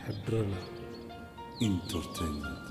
ሕድረና ኢንተርቴይንመንት።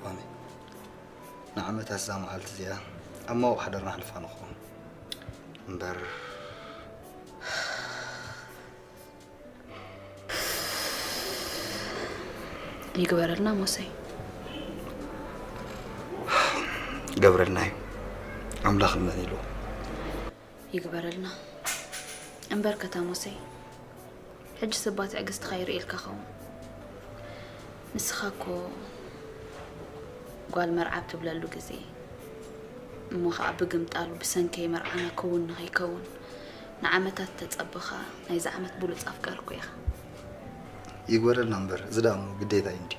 ሎሚ ንዓመታት እዛ መዓልቲ እዚኣ ኣብ መወቕ ሓደር ነሕልፋ ንኸውን እምበር፣ ይግበረልና ሞሰይ። ገብረልና እዩ። ኣምላኽ እመን ኢሉ። ይግበረልና። እምበር ከታ ሞሰይ፣ ሕጂ ስባ ትዕግስትኻ ይርእየልካ ኸውን። ንስኻ እኮ ጓል መርዓብ ትብለሉ ግዜ እሞ ኸኣ ብግምጣሉ ብሰንከይ መርዓና ክውን ንኸይከውን ንዓመታት ተጸበኻ ናይዚ ዓመት ብሉጽ ኣፍቃሪ እኮ ኢኻ። ይግበረልና እምበር እዚ ደኣ እሞ ግዴታ እዩ እንድዩ።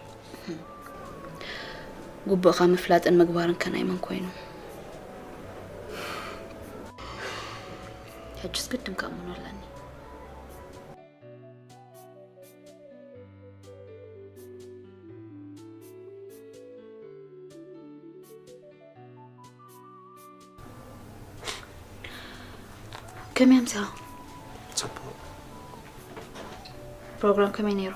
ግቡእኻ ምፍላጥን ምግባርን ከ ናይ መን ኮይኑ? ሕጅስ ግድን ከእምኖ ኣለኒ። ከመይ ኣምሲኻ? ፅቡቅ። ፕሮግራም ከመይ ነይሩ?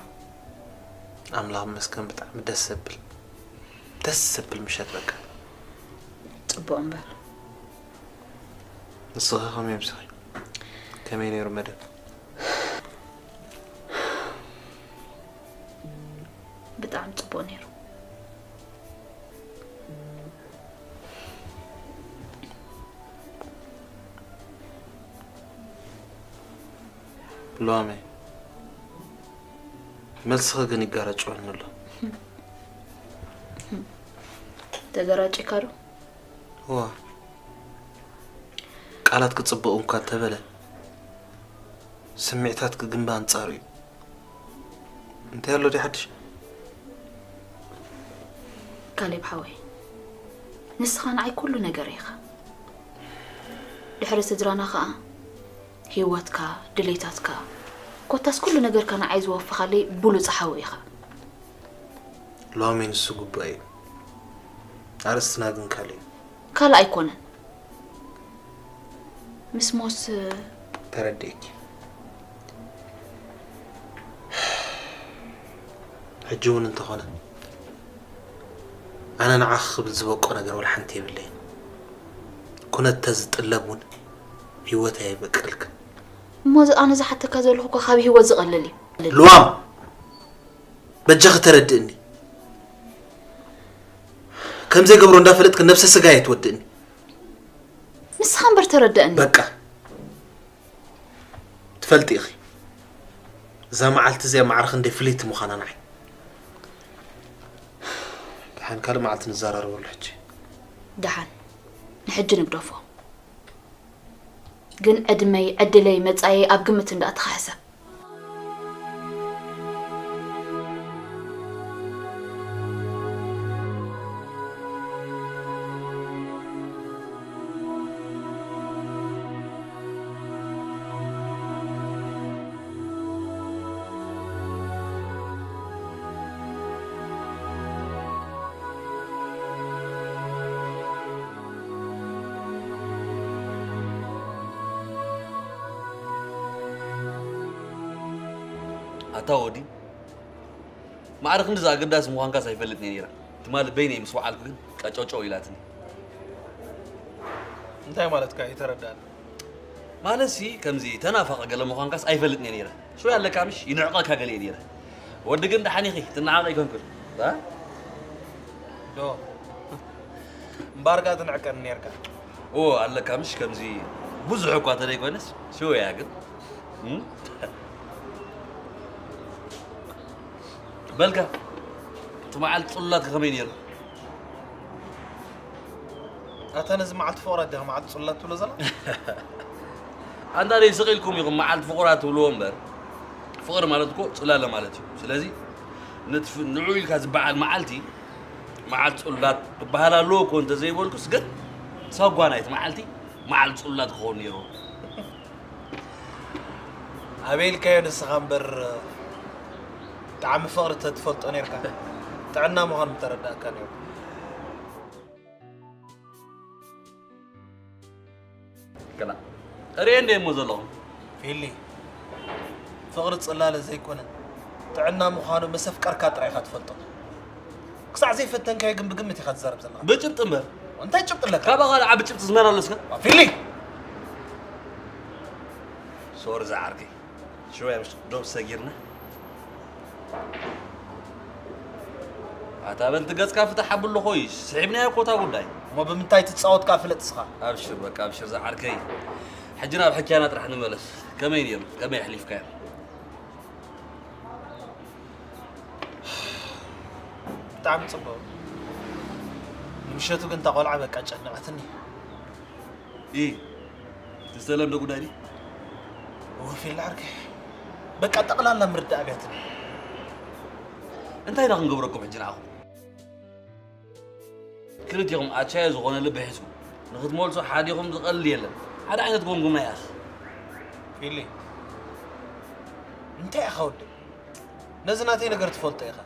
ኣምላኽ ይመስገን ብጣዕሚ ደስ ዘብል ደስ ዘብል ምሸት በቃ። ፅቡቅ እምበር። ንስኺ ከመይ ኣምሲኺ? ከመይ ነይሩ መደብ? ብጣዕሚ ፅቡቅ ነይሩ። ሎሚ መልስኺ ግን ይጋራጭወኒ ኣሎ። ተገራጭካ ዶ? እዋ ቃላት ክጽብቑ እንኳ እንተበለ ስምዒታትኪ ግን ብኣንጻሩ እዩ። እንታይ ኣሎ ድዩ ሓድሽ? ካሌብ ሓወይ፣ ንስኻ ንዓይ ኩሉ ነገር ኢኻ። ድሕሪ ስድራና ኸኣ ህይወትካ፣ ድሌታትካ፣ ኮታስ ኩሉ ነገርካ ንዓይ ዝወፈኻለይ ብሉጽ ሓው ኢኻ። ሎሚ ንሱ ግቡእ እዩ። ኣርእስትና ግን ካልእ እዩ። ካልእ ኣይኮነን። ምስ ሞስ ተረዲእኪ። ሕጂ እውን እንተኾነ ኣነ ንዓኺ ክብል ዝበቆ ነገር ወላ ሓንቲ የብለይን። ኩነት ተዝጥለብ እውን ህይወተይ ኣይበቅልክን። እሞ እዚ ኣነ ዝሓተካ ዘለኹ እኮ ካብ ህይወት ዝቐልል እዩ። ልዋም በጃኺ ተረድእኒ። ከም ዘይገብሮ እንዳፈለጥክ ነብሰ ስጋይ ኣይትወድእኒ። ንስኻ እምበር ተረድእኒ። በቃ ትፈልጢ ኢኺ እዛ መዓልቲ እዚኣ ማዕረ ክንደይ ፍልይቲ ምዃና ንዓይ። ደሓን ካልእ መዓልቲ ንዘራረበሉ ሕጂ። ደሓን ንሕጂ ንግደፎ። ግን ዕድመይ፣ ዕድለይ፣ መጻኤ ኣብ ግምት እንዳእተኻ ሕሰብ። ኣታ ወዲ ማዕረ ክንዲ ዝኣገዳሲ ምዃንካስ ኣይፈልጥን እየ ነይረ። ትማሊ በይነይ ምስ ወዓልኩ ግን ቀጨውጨው ኢላትኒ። እንታይ ማለትካ? ኣይተረዳእን። ማለትሲ ከምዚ ተናፋቒ ገለ ምዃንካስ ኣይፈልጥን እየ ነይረ። ሽው ኣለካ ምሽ ይንዕቐካ ገለ እየ ነይረ። ወዲ ግን ደሓን ኢኺ ትነዓቕ ኣይኮንኩን። እ? ዶ እምበኣርካ ትንዕቀኒ ነይርካ። ኦ ኣለካ ምሽ ከምዚ ብዙሕ እኳ ተደይኮነስ ሽው እያ ግን እም? በልካ እቲ መዓልቲ ጽሉላትካ ከመይ ነይሩ? ኣታ ነዚ መዓልቲ ፍቕራት ዲኻ መዓልቲ ጽሉላት ትብሎ ዘላ? ኣንታ ደይ ስቕ ኢልኩም ኢኹም መዓልቲ ፍቑራት ትብልዎ እምበር ፍቕሪ ማለት እኮ ጽላለ ማለት እዩ። ስለዚ ነቲ ፍ- ንዑ ኢልካ ዝበዓል መዓልቲ መዓልቲ ጽሉላት ክበሃል ኣለዎ እኮ እንተዘይበልኩስ ግን ሳጓ ናይቲ መዓልቲ መዓልቲ ጽሉላት ክኸውን ነይርዎ። ኣበይ ኢልካዮ ንስኻ እምበር ጣዕሚ ፍቕሪ ተትፈልጦ ነይርካ ጥዕና ምዃኑ ምተረዳእካ ነይሩ። ገና ርእየ እንደ እሞ ዘለኹም ፊሊ ፍቕሪ ጽላለ ዘይኮነ ጥዕና ምዃኑ ምስ ኣፍቀርካ ጥራይ ኢኻ ትፈልጦ። ክሳዕ ዘይፈተንካዮ ግን ብግምት ኢኻ ትዛረብ ዘለኻ። ብጭብጢ እምበር። እንታይ ጭብጢ ኣለካ? ካባኻ ካልእ ዓቢ ጭብጢ ዝመላለስካ? ፊሊ ሶሪ ዝዓርከይ። ሽወያ ምሽ ዶብ ሰጊርና ኣታ በልቲ ገጽካ ፍታሕ ኣብሉ ኾይ ስሒብናዮ ኮታ ጉዳይ። እሞ ብምንታይ ትጻወት ከኣ ፍለጥ እስኻ። ኣብሽር በቃ ኣብሽር ዝዓርከይ። ሕጂ ናብ ሕክያና ጥራሕ ንመለስ። ከመይ ነይሩ? ከመይ ኣሕሊፍካዮ? ብጣዕሚ ጽቡቕ። ንምሸቱ ግን እታ ቆልዓ በቃ ጨነቐትኒ። ኢ ዝተለምደ ጉዳይ ድዩ? ወፊላ ዓርከይ፣ በቃ ጠቕላላ ምርዳእ ኣብያትኒ። እንታይ ኢና ክንገብረኩም ሕጂ ንዓኹም? ክልቲኹም ኣቻዮ ዝኾነ ልቢ ሒዝኩም ንኽትመልሱ ሓዲኹም ዝቐልል የለን። ሓደ ዓይነት ጎንጉምና ይኣኽ። ፊሊ፣ እንታይ ኢኻ ወደይ? ነዚ ናተይ ነገር ትፈልጦ ኢኻ።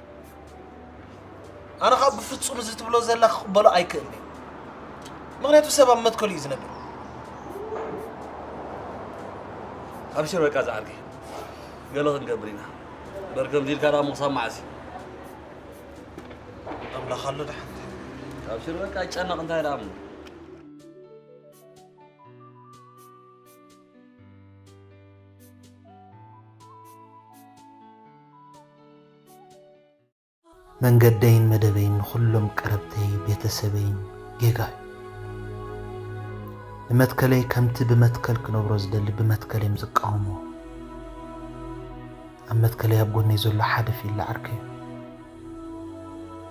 ኣነ ኸኣ ብፍጹም እዚ ትብሎ ዘለኻ ክቕበሎ ኣይክእልን እየ። ምኽንያቱ ሰብ ኣብ መትከሉ እዩ ዝነብር። ኣብሽር በቃ ዝዓርከይ፣ ገለ ክንገብር ኢና። እምበር ከምዚ ኢልካ ደኣ ምኽሳብ መዓስ እዩ? ኣምላኽ ኣሎ ደሓን። ኣብሽር በቃ ኣይጨነቕ፣ እንታይ ደኣ እሞ። መንገደይን መደበይን ንኹሎም ቀረብተይ ቤተሰበይን ጌጋ እዩ። ንመትከለይ ከምቲ ብመትከል ክነብሮ ዝደሊ ብመትከል እዮም ዝቃወምዎ። ኣብ መትከለይ ኣብ ጎነይ ዘሎ ሓደ ፊላ ዓርከይ እዩ።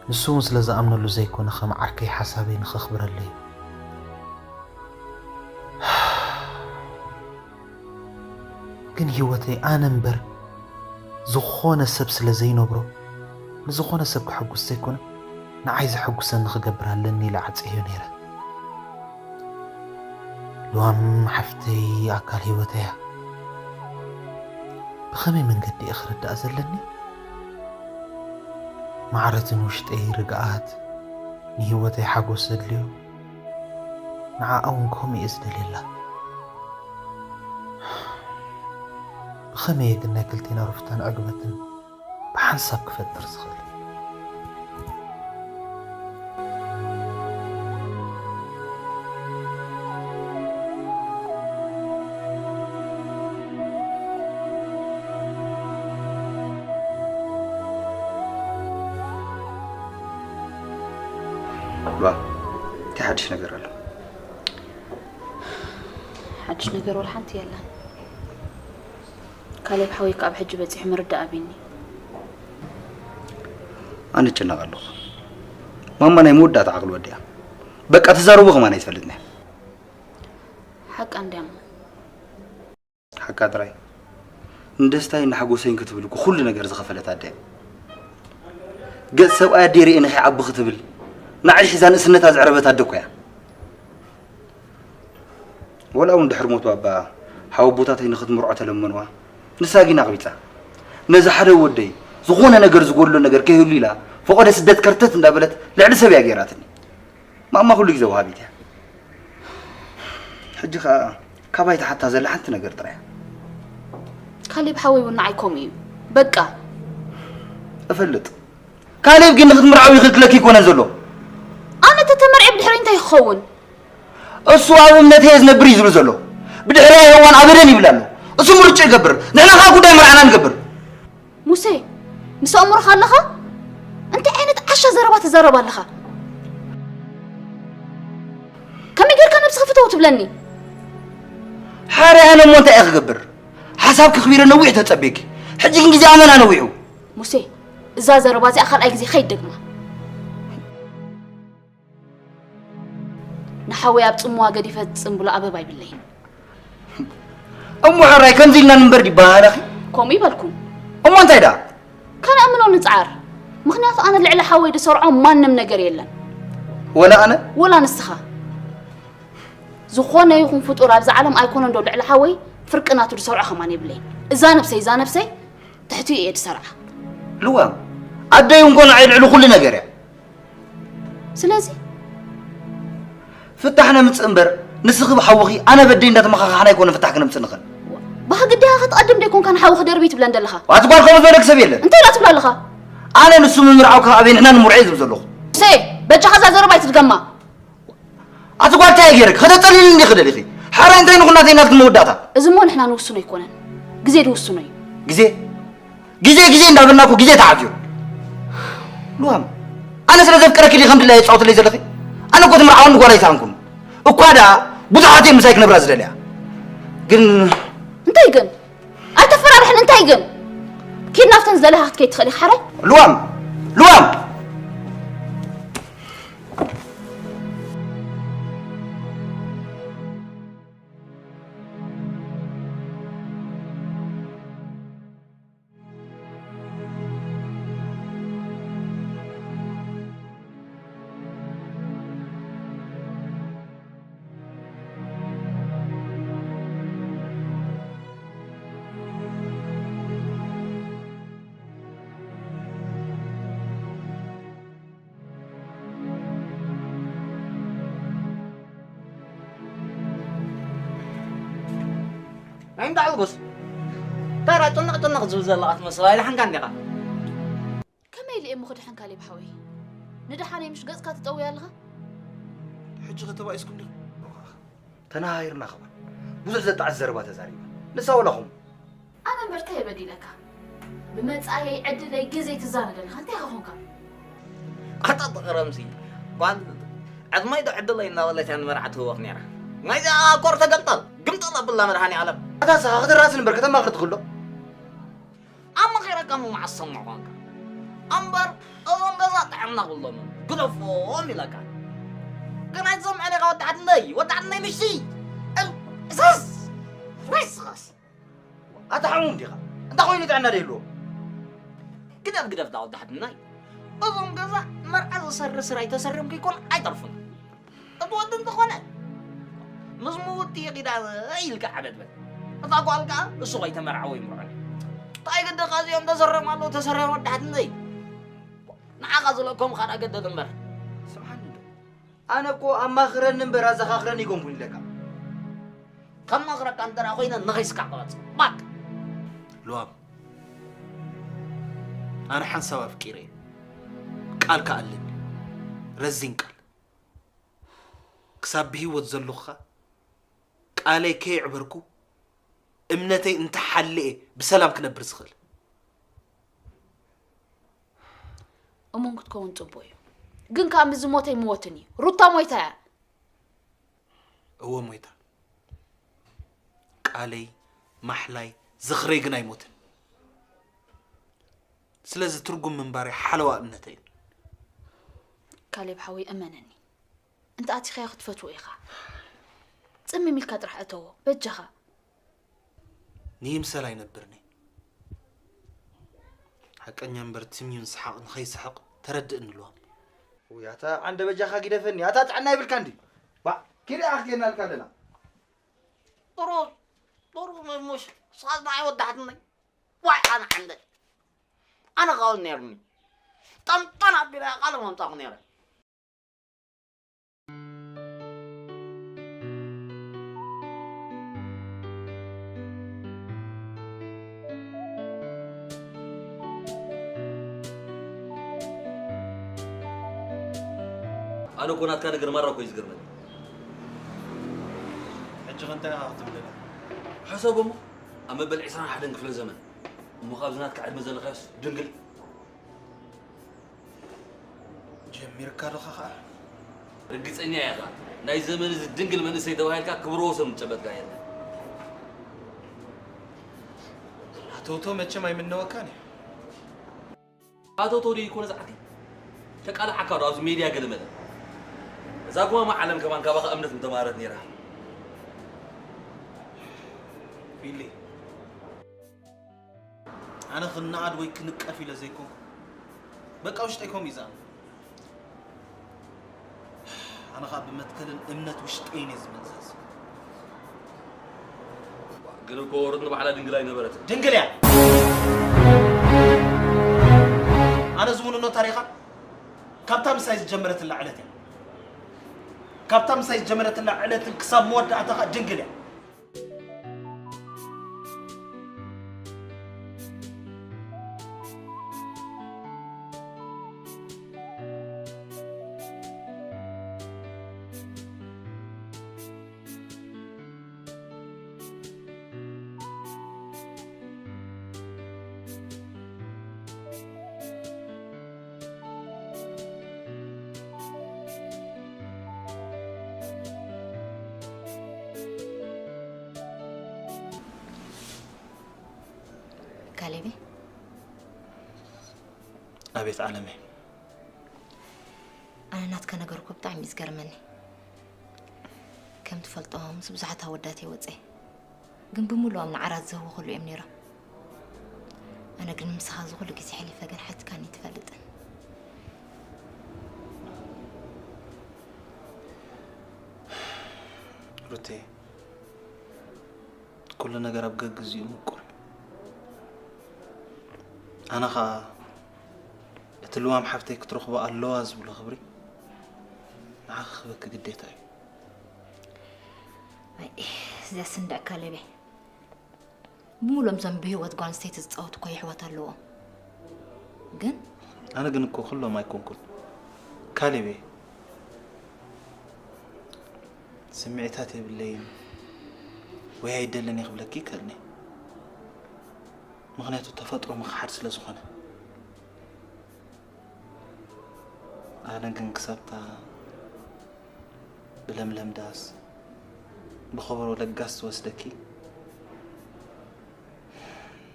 ንሱ እውን ስለ ዝኣምነሉ ዘይኮነ ከም ዓርከይ ሓሳበይ ንኸኽብረለይ እዩ። ግን ህይወተይ ኣነ እምበር ዝኾነ ሰብ ስለ ዘይነብሮ ንዝኾነ ሰብ ከሐጉስ ዘይኮነ ንዓይ ዘሐጉሰኒ ክገብር ኣለኒ ኢለ ዓፀዮ ነይረ። ልዋም ሓፍተይ ኣካል ህይወተይ እያ። ብኸመይ መንገዲ እየ ክርዳእ ዘለኒ? ማዕረትን ውሽጠይ ርግኣት ንህይወተይ ሓጎስ ዘድልዮ ንዓኣ እውን ከምኡ እየ ዝደልየላ። ብኸመይ እየ ግን ናይ ክልቴና ሩፍታን ዕግበትን ብሓንሳብ ክፈጥር ዝኽእል? ሉዋ፣ እንታይ ሓድሽ ነገር ኣሎ? ሓድሽ ነገር ወላ ሓንቲ የለን። ካሌብ ሓወይ ካብ ሕጂ በጺሑ ምርዳእ ኣብዩኒ። ኣነ እጨነቕ ኣለኹ። ማማ ናይ መወዳእታ ዓቕሊ ወዲኣ። በቃ ትዛረቦ ከማን ኣይትፈልጥን እያ። ሓቃ እንድያሞ። ሓቃ ጥራይ። ንደስታይን ንሓጎሰይን ክትብል እኮ ኩሉ ነገር ዝኸፈለት ኣደ እያ። ገጽ ሰብኣይ ኣደይ ርእየ ንኸይዓቢ ክትብል ንዓይ ሒዛ ንእስነታ ዘዕረበት ኣደ እኮ እያ። ወላ እውን ድሕሪ ሞት ባባ ሓወቦታተይ ንኽትምርዖ ተለመንዋ። ንሳ ግን ኣቕቢጻ። ነዚ ሓደ ወደይ ዝኾነ ነገር ዝጎድሎ ነገር ከይህሉ ኢላ ፈቐዶ ስደት ከርተት እንዳበለት ልዕሊ ሰብ እያ ገይራትኒ። ማማ ኩሉ ግዜ ወሃቢት እያ። ሕጂ ኸኣ ካባይ ትሓታ ዘላ ሓንቲ ነገር ጥራይ እያ። ካሌብ ሓወይ እውን ንዓይ ከምኡ እዩ። በቃ። እፈልጥ። ካሌብ ግን ንኽትምርዓዊ ይኽልክለኪ ኣይኮነን ዘሎ። ኣነ ተተመርዐ ብድሕሪ እንታይ ክኸውን? እሱ ኣብ እምነተይ እየ ዝነብር እዩ ዝብል ዘሎ። ብድሕሪያ የዋን ኣበደን ይብል ኣሎ። እሱ ምርጫ ይገብር። ንሕና ኸኣ ጉዳይ መርዓና ንገብር። ሙሴ፣ ምስ ኣእምሮኻ ኣለኻ? እንታይ ዓይነት ዓሻ ዘረባ ትዛረብ ኣለኻ? ከመይ ጌርካ ነብስኻ ፍተው ትብለኒ? ሓራይ ኣነ እሞ እንታይ እየ ክገብር? ሓሳብ ክኽቢረ ነዊሕ ተጸቤኪ። ሕጂ ግን ግዜ ኣመና ነዊሑ። ሙሴ፣ እዛ ዘረባ እዚኣ ካልኣይ ግዜ ከይትደግማ። ንሓወይ ኣብ ጽምዋ ገዲፈ ዝጽንብሎ ኣበባ ይብለይን። እሞ ሕራይ ከምዚ ኢልና ንንበር ድበሃል ኣኺ? ከምኡ ይበልኩም። እሞ እንታይ ደኣ? ከነእምኖ ንጽዓር። ምኽንያቱ ኣነ ልዕሊ ሓወይ ዝሰርዖ ማንም ነገር የለን። ወላ ኣነ? ወላ ንስኻ። ዝኾነ ይኹን ፍጡር ኣብዛ ዓለም ኣይኮነን ዶ ልዕሊ ሓወይ ፍርቂ ናቱ ዝሰርዖ ከማን የብለይን። እዛ ነብሰይ እዛ ነብሰይ ትሕቲኡ እየ ዝሰርዓ። ልዋም ኣደይ እንኮ ንዓይ ልዕሊ ኩሉ ነገር እያ። ስለዚ ፍታሕ ነምጽእ እምበር ንስኺ ብሓውኺ ኣነ በደይ እንዳተመኻኻሕና ኣይኮነ ፍታሕ ክነምጽእ ንኽእል። ባህጊ ኣዴኻ ክትቐድም ደይኮንካ ንሓውኺ ደርቢ ትብለን ዘለኻ? ኣቲ ጓል ከምኡ ዝበለኪ ሰብ የለን። እንታይ ኢላ ትብላ ኣለኻ? ኣነ ንሱ ምምርዓው ካብ ኣበይ ንሕና ንምርዖ እየ ዝብል ዘለኹ። ሙሴ በጃኻ እዛ ዘረባ ኣይትድገማ። ኣቲ ጓል እንታይ ገይረኪ? ከተጸልልኒ እንዲኺ ደሊኺ? ሓራይ እንታይ ንኹናተይ ናትኪ መወዳእታ? እዚ እሞ ንሕና ንውስኖ ኣይኮነን፣ ግዜ ዝውስኖ እዩ። ግዜ ግዜ ግዜ እንዳበልና እኮ ግዜ ተዓጽዩ። ልዋም ኣነ ስለ ዘፍቅረኪ ድዩ ከም ድላየ ትጻወትለይ ዘለኺ? ኣነ እኮ ትምርዓወኒ ጓል ኣይሰኣንኩን። እኳ ደኣ ብዙሓት እየን ምሳይ ክነብራ ዝደልያ። ግን እንታይ ግን? ኣይተፈራርሕን እንታይ ግን? ኪድ ናብተን ዝደለኻ ክትከይድ ትኽእል ኢኻ ሓራይ። ልዋም ልዋም ኣይንዳ ዕጉስ። ታራ ጭንቕ ጭንቕ ዝብል ዘለኻ ትመስል ኣይደሓንካ እንዲኻ። ከመይ ኢለ እየ እሞ ክድሕን ካሌብ ሓወይ? ንደሓነይ ምሽ ገጽካ ትጠውይ ኣለኻ? ሕጂ ከተባኢስኩም ዲኹም? ተነሃሂርና ኸማን ብዙሕ ዘጣዕስ ዘረባ ተዛሪብና። ንሳ ወላኹም ኣነ እምበር እንታይ እየ በዲለካ? ብመጻየይ ዕድለይ ግዜ ትዛረደልካ እንታይ ኢኻ ኾንካ? ኣታ ጥቕረምሲ ጓል ዕድመይ ዶ ዕድለይ እናበለት እያ ንመርዓ ትህወኽ ነይራ። ናይዚኣ ኮር ተገምጠል ግምጠል ኣብላ መድሃኒ ዓለም። ኣታ ንስኻ ክትራስን እምበር ከተማኽር ትኽእሎ። ኣማኺረካ እሞ መዓስ ሰማዕ ኳንካ። እምበር እዞም ገዛ ጥዕና ክብሎምን ግደፎም ኢለካ። ግን ኣይትሰምዕን ኢኻ ወዲ ዓድነይ፣ ወዲ ዓድነይ ምሽቲ። እል-፣ እሰስ! ሬስኻስ! ኣታ ሕሙም ዲኻ? እንታይ ኮይኑ ጥዕና ደይልዎ? ግደፍ፣ ግደፍ፣ ዳ ወዲ ዓድነይ። እዞም ገዛ መርዓ ዝሰርር ስራይ ተሰሪዮም ከይኮኑ ኣይተርፉን። እትወዲ እንተኾነ፣ ምስ ምውቲ ኺዳ ኢልካ ዓበድበድ። እታ ጓል ከኣ እሱ ከይተመርዓወ ይምርዖን። እንታይ ግድኻ እዚኦም ተሰሪዮም ኣለዉ፣ ተሰሪዮም ወዲ ዓድነይ። ንዓኻ ዝለኮም ኻዳ ገደል እምበር። ስምዓኒ እንዶ። ኣነ እኮ ኣማኽረኒ እምበር ኣዘኻኽረኒ ኣይኮንኩን ኢለካ። ከማኽረካ እንተ ደኣ ኮይነ ንኺስካ ቅረጽ። ባክ። ልዋም፣ ኣነ ሓንሳብ ኣፍቂረ እየ። ቃል ከኣ ኣለኒ። ረዚን ቃል። ክሳብ ብህይወት ዘለኹኻ ቃለይ ከየዕበርኩ እምነተይ እንተሓልየ ብሰላም ክነብር ዝኽእል። እሙን ክትከውን ጽቡቕ እዩ። ግን ከኣ ምስ ዝሞተ ኣይምወትን እዩ። ሩታ ሞይታ እያ። እወ ሞይታ። ቃለይ፣ ማሕላይ፣ ዝኽረይ ግን ኣይሞትን። ስለዚ ትርጉም ምንባረይ ሓለዋ እምነተይ እዩ። ካሌብ ሓወይ እመነኒ። እንተ ኣቲኻዮ ክትፈትዎ ኢኻ። ጽምም ኢልካ ጥራሕ እተዎ። በጃኻ። ንይምሰል ኣይነብርን እየ። ሓቀኛ እምበር ትምዩን ሰሓቕ ንኸይስሕቕ ተረድእኒ ልዋም። ውይ፣ ኣታ ዓንደ በጃኻ ግደፈኒ። ኣታ ጥዕና ይብልካ እንዲ። ባ፣ ኪድ ኣኽጌና ኢልካ ኣለና። ጥሩዝ፣ ጥሩዝ መዝሙሽ፣ ንስኻስ ንዓይ ወዳሕትኒ። ዋይ፣ ኣነ ዓንደ። ኣነ ኻውን ነይርኒ። ጠንጠን ኣቢለ ቃለ መምጻኹ ነይረ። ኣነ እኮ ናትካ ነገር ማራ እኮ እዩ ዝገርመኒ። ሕጂ ከ እንታይ ኢኻ ክትብለና? ሕሰብ እሞ፣ ኣብ መበል ዕስራን ሓደን ክፍለ ዘመን፣ እሞ ካብዚ ናትካ ዕድመ ዘለኻዮስ ድንግል? ጀሚርካ ዶ ኸዓ? ርግጸኛ ኢኻ፣ ናይ ዘመን እዚ ድንግል መንእሰይ ተባሂልካ ክብረ ወሰን ዝጨበጥካ የለን። ኣቶቶ መቸም ኣይምነወካን እዩ። ኣቶቶ ድዩ ይኮነ ዝዓርከይ? ተቃልዓካ ዶ ኣብዚ ሜድያ ገለ መለ? እዛ ጉማማ ዓለም ከማን ካባኻ እምነት ምተማሃረት ነይራ። ፊሊ፣ ኣነ ክነኣድ ወይ ክንቀፍ ኢለ ዘይኮንኩ፣ በቃ ውሽጠይ ከምኡ እዩ ዝኣምን። ኣነ ኸኣ ብመትከልን እምነት ውሽጠይን እየ ዝምእዘዝ። ግን እኮ ሩት ንባዕላ ድንግል ኣይነበረትን። ድንግል እያ። ኣነ ዝውንኖ ታሪኻ ካብታ ምሳይ ዝጀመረትላ ዕለት እያ። ካብታ ምሳይ ዝጀመረትላ ዕለትን ክሳብ መወዳእታ ኸኣ ድንግል እያ። ካሌቤ፣ ኣቤት ዓለመይ። ኣነ ናትካ ነገር እኮ ብጣዕሚ እዩ ዝገርመኒ። ከም ትፈልጦ ምስ ብዙሓት ኣወዳት እየ ወፀ፣ ግን ብምሉኦም ንዓራት ዝህውኹሉ እዮም ነይሮም። ኣነ ግን ምሳኻ እዚ ኩሉ ግዜ ሕሊፈ ግን ሓቲትካኒ ትፈልጥን። ሩቴ፣ ኩሉ ነገር ኣብ ገግዚኡ ምቁር እዩ። ኣነ ኸኣ እቲ ልዋም ሓፍተይ ክትረኽቦ ኣለዋ ዝብሎ ክብሪ ንዓኺ ክህበኪ ግዴታ እዩ። ኣይ፣ እዚኣ ስንድዕ ካሌቤ። ብምሎም እዞም ብህይወት ጓል ኣንስተይቲ ዝጻወቱ እኮ የሕዋት ኣለዎም። ግን ኣነ ግን እኮ ኩሎም ኣይኮንኩን። ካሌብ እየ። ስምዒታት የብለይን ወይ ኣይደልን እየ ክብለኪ ይክእልኒ። ምኽንያቱ ተፈጥሮ ምኽሓድ ስለ ዝኾነ። ኣነ ግን ክሳብታ ብለምለም ዳስ ብኸበሮ ለጋስ ዝወስደኪ፣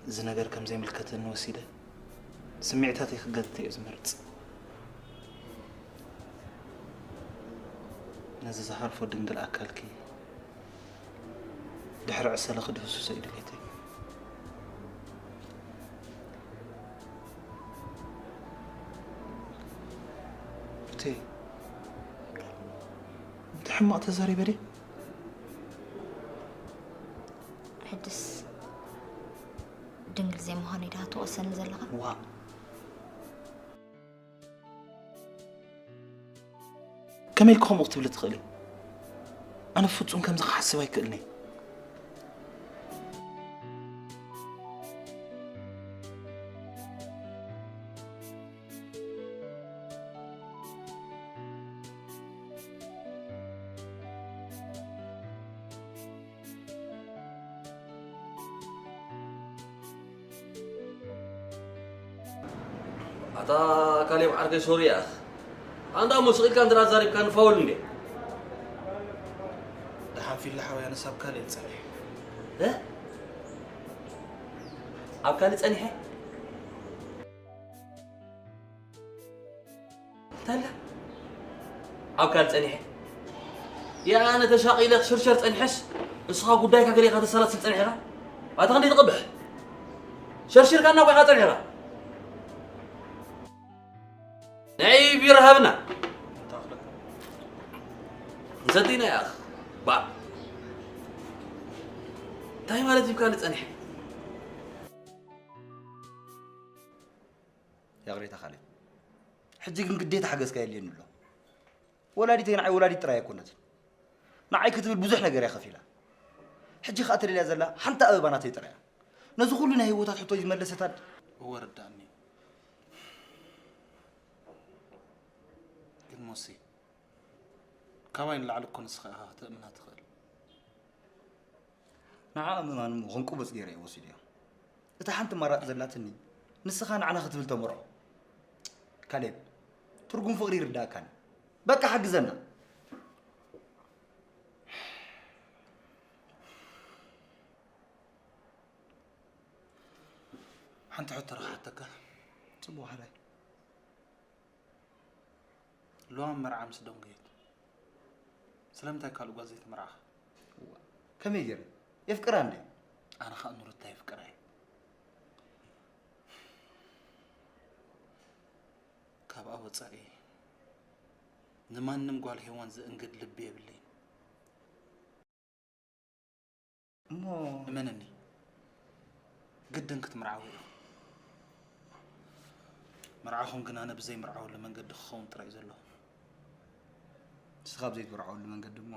እዚ ነገር ከም ዘይምልከተኒ ወሲደ ስምዒታተይ ክገትእ እየ ዝመርጽ። ነዚ ዝሃርፎ ድንግል ኣካልኪ ድሕሪ ዕሰለ ክድህስሶ እዩ ድሌተይ። እቴ፣ እቲ ሕማቕ ተዛሪበ ድየ? ሕጅስ ድንግል ዘይምዃነይ ድኻ ትወሰኒ ዘለኻ? ዋ። ከመይ ኢልኪ ከምኡ ክትብሊ ትኽእሊ? ኣነ ፍጹም ከምዚ ክሓስብ ኣይክእልኒ። ኣታ ካሌብ ዓርከይ ሶሪ እያ። ኣንዳ እሞ ስቕ ኢልካ እንተ ዛሪብካ ንፋውል እንዴ? ደሓን ፊላ ሓወይ ኣነስ ኣብ ካልእ እየ ጸኒሐ። እ? ኣብ ካልእ ጸኒሐ? እንታይ ኢልካ? ኣብ ካልእ ጸኒሐ? ያ ኣነ ተሻቒለ ክሽርሸር ጸኒሐስ ንስኻ ጉዳይካ ገሊኻ ተሰላስል ጸኒሕካ? ኣታ ክንደይ ትቕብሕ? ሸርሺርካና እኮ ኢኻ ጸኒሕካ። ናይ ቢራ ሃብና። ንሰተይና ያኽ። ባ። እንታይ ማለት እዩ ካልእ ጸኒሐ? ይቕሬታ ካሌብ። ሕጂ ግን ግዴታ ሓገዝካ የድልየኒ ኣሎ። ወላዲተይ ንዓይ ወላዲት ጥራይ ኣይኮነትን። ንዓይ ክትብል ብዙሕ ነገር እያ ከፊላ። ሕጂ ኸኣ ትደልያ ዘላ ሓንቲ ኣበባ ናተይ ጥራይ እያ። ነዚ ኩሉ ናይ ህይወታት ሕቶይ ዝመለሰት ኣደ። እወ ርዳእኒ። ግን ሞሲ፣ ካባይ ንላዕሊ እኮ ንስኻ ኢኻ ከተእምና ትኽእል። ንዓኣ ምእማን እሞ ከም ቅቡጽ ገይረ እየ ወሲደዮ። እታ ሓንቲ ኣማራጺ ዘላትኒ ንስኻ ንዓና ክትብል ተመርዖ። ካሌብ፣ ትርጉም ፍቕሪ ይርዳእካን እዩ። በቃ ሓግዘና። ሓንቲ ሕቶ ረኽሓተካ። ጽቡቕ ሓራይ። ሉዋም መርዓ ምስ ደንጎየት ስለምንታይ ካልእ ጓል ዘይተመርዓኻ? እዋ፣ ከመይ ገይረ? የፍቅራ እንዴ? ኣነ ኸኣ ንሩታ የፍቅራ እየ። ካብኣ ወጻኢ ንማንም ጓል ሄዋን ዘእንግድ ልቢ የብለይን። እሞ እመነኒ፣ ግድን ክትምርዓዉ ኢኹም። መርዓኹም ግን ኣነ ብዘይምርዓወሉ መንገዲ ክኸውን ጥራይ እዩ ዘለዎ። ንስኻ ብዘይትምርዓወሉ መንገዲ እሞ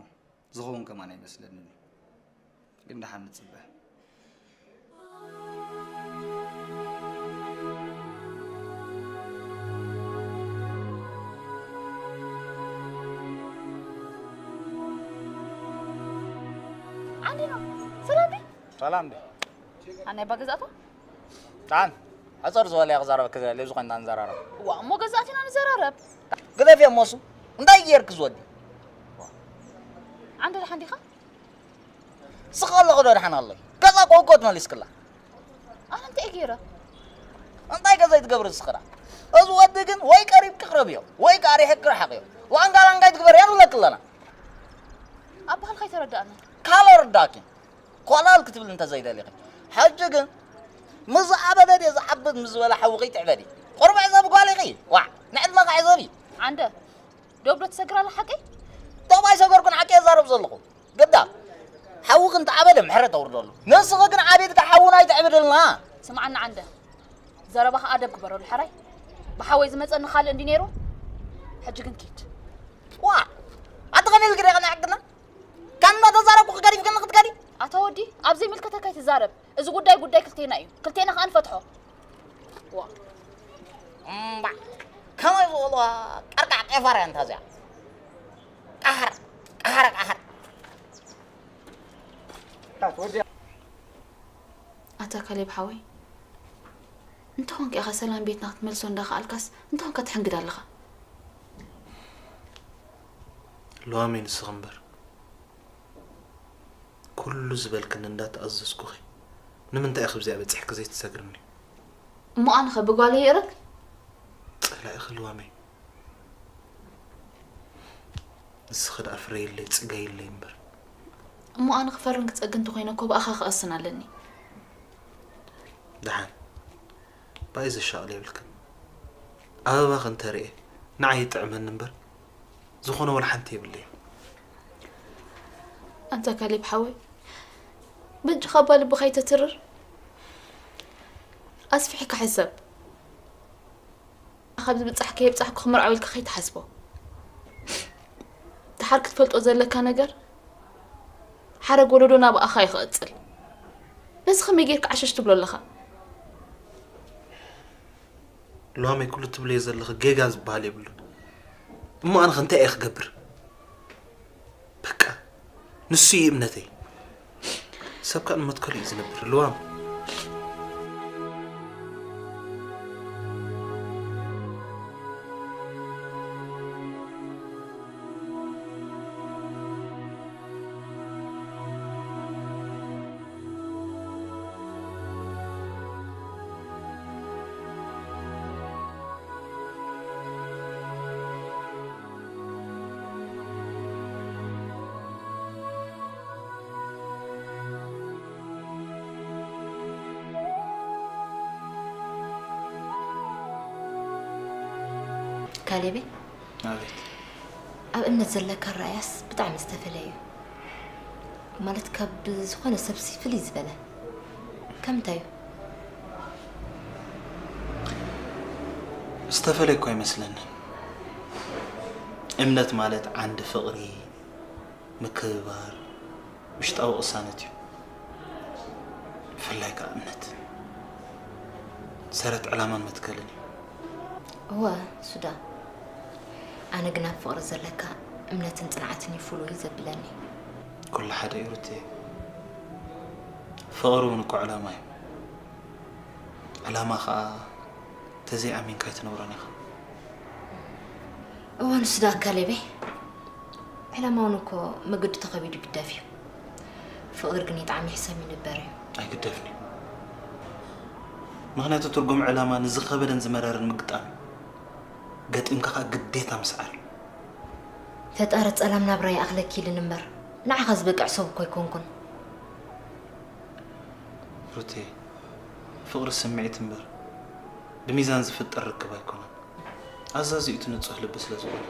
ዝኸውን ከማን ኣይመስለንን እዩ። ግን ደሓን ንጽበ። ዓንዲ ነው። ሰላም ዲ? ሰላም ዲ? ኣናይ ባገዛእቶ? ጣን፣ ሕጽር ዝበለ እያ ክዛረበኪ ዘለ፣ ኣብዚ ኮይንና ንዘራረብ። ዋ፣ እሞ ገዛእቲና ንዘራረብ። ግደፍ እየ እሞሱ። እንታይ ጌርክ ዝወዲ? ዓንዲ ደሓን ዲኻ? ስቕ ኣለኹ ዶ ደሓን ኣለይ? ገዛ ኮኮት መሊስክላ። ኣነ እንታይ ገይረ? እንታይ ገዛ ይትገብር ዝኽራ? እዚ ወዲ ግን ወይ ቀሪብኪ ቅረብዮ፣ ወይ ከዓ ርሒቕኪ ርሓቕዮ። ላንጋ ላንጋ ይትግበር እያ ንብለኪ ኣለና። ኣባህልካ ኣይተረዳእና። ካልእ ርዳእኪ። ኮላል ክትብል እንተዘይደሊኺ። ሕጂ ግን ምስ ዝዓበደ ድየ ዝዓብድ ምስ ዝበለ ሓዊ ከይትዕበዲ። ቁሩብ ዕዘቢ ጓል ኢኺ። ዋዕ፣ ንዕድመኻ ዕዘቢ። ዓንደ፣ ዶብ ዶ ትሰግር ኣላ ሓቀይ? ዶብ ኣይሰገርኩን፣ ሓቂ እዛረብ ዘለኹ። ግዳ፣ ሓዊ ክንተዓበደ ምሕረት ኣውርደሉ። ንስኺ ግን ዓቢድካ ሓውና ኣይተዕብድልና። ስምዓና ዓንደ፣ ዘረባኻ ኣደብ ግበረሉ ሕራይ። ብሓወይ ዝመጸኒ ካልእ እንዲ ነይሩ፣ ሕጂ ግን ኪድ። ዋዕ፣ ኣቲ ከመይ ኢልኪ ዲኺ ንዕቅና? ካብ እናተዛረብኩ ክገዲፍክኒ ክትከዲ? ኣታ ወዲ፣ ኣብ ዘይምልከተካ ኣይትዛረብ። እዚ ጉዳይ ጉዳይ ክልቴና እዩ። ክልቴና ከኣ ንፈትሖ። ዋ። እምባ። ከመይ ዝበልዋ ቀርቃዕ ቄፋር እያ እንታ እዚኣ። ቀሓር፣ ቀሓር፣ ቀሓር። ኣታ ካሌብ ሓወይ፣ እንተኾንካ ኢኻ ሰላም ቤትና ክትመልሶ እንዳኸኣልካስ፣ እንተኾንካ ትሕንግድ ኣለኻ። ለዋመይ ንስኺ እምበር፣ ኩሉ ዝበልክኒ እንዳተኣዘዝኩኺ፣ ንምንታይ ኢኺ ብዚኣ በጺሕኪ ዘይትሰግርኒ? እሞ ኣነኸ ብጓለይ ይእረግ? ጸላኢኺ ለዋመይ፣ ንስኺ ደኣ ፍረይለይ፣ ጽገይለይ እምበር። እሞ ኣነ ክፈርን ክጸግን እንተኾይነ እኮ ብኣኻ ክቐስን ኣለኒ። ደሓን፣ ብኣይ ዘሻቕል የብልክን። ኣበባኺ እንተርእየ ንዓይ ይጥዕመኒ እምበር፣ ዝኾነ ወላ ሓንቲ የብለይን። ኣንታ ካሌብ ሓወይ፣ በጃኻ እባ ልብኻ ኣይተትርር። ኣስፊሕካ ሕሰብ። ካብ ዝብጻሕ ከየብጻሕኩ ክምርዓው ኢልካ ከይትሓስቦ። ድሓር ክትፈልጦ ዘለካ ነገር፣ ሓረግ ወለዶ ናብ ኣኻ እዩ ክቕጽል። ነዚ ከመይ ጌርካ ዓሸሽ ትብሎ ኣለኻ? ሉዋመይ፣ ኩሉ ትብልዮ ዘለኺ ጌጋ ዝበሃል የብሉን። እሞ ኣነ ከ እንታይ እየ ክገብር? በቃ፣ ንሱ እዩ እምነተይ። ሰብ ከኣ ንመትከሉ እዩ ዝነብር። ሉዋም። ካሌበይ፣ ኣቤት። ኣብ እምነት ዘለካ ኣረኣእያስ ብጣዕሚ ዝተፈለየ እዩ። ማለት፣ ካብ ዝኾነ ሰብሲ ፍልይ ዝበለ። ከም እንታይ እዩ? ዝተፈለየ እኮ ኣይመስለንን። እምነት ማለት ዓንዲ ፍቕሪ፣ ምክብባር፣ ውሽጣዊ ቅሳነት እዩ። ብፍላይ ከኣ እምነት፣ ሰረት ዕላማን መትከልን እዩ። እወ፣ ሱዳ። ኣነ ግን ኣብ ፍቕሪ ዘለካ እምነትን ጽንዓትን እዩ ፍሉይ ዘብለኒ። ኩሉ ሓደ እዩ ሩትየ። ፍቕሪ እውን እኮ ዕላማ እዩ። ዕላማ ከኣ ተዘይኣሚንካ ኣይትነብሮን ኢኻ። እወ፣ ንሱ ደኣ ካሌበይ። ዕላማ እውን እኮ መገዱ ተኸቢዱ ይግደፍ እዩ። ፍቕሪ ግን ይጥዓም ይሕሰም ይንበር እዩ። ኣይግደፍን እዩ። ምኽንያቱ ትርጉም ዕላማ ንዝኸበደን ዝመረረን ምግጣም እዩ። ገጢምካ ከኣ ግዴታ ምስዓር እዩ። ፈጣሪ ጸላም ናብራ ይኣኽለኪ ኢልን እምበር፣ ንዓኻ ዝበቅዕ ሰብ እኮ ኣይኮንኩን። ሩቴ፣ ፍቕሪ ስምዒት እምበር፣ ብሚዛን ዝፍጠር ርክብ ኣይኮነን። ኣዛዚኡ እቲ ንጹህ ልቢ ስለ ዝኾነ፣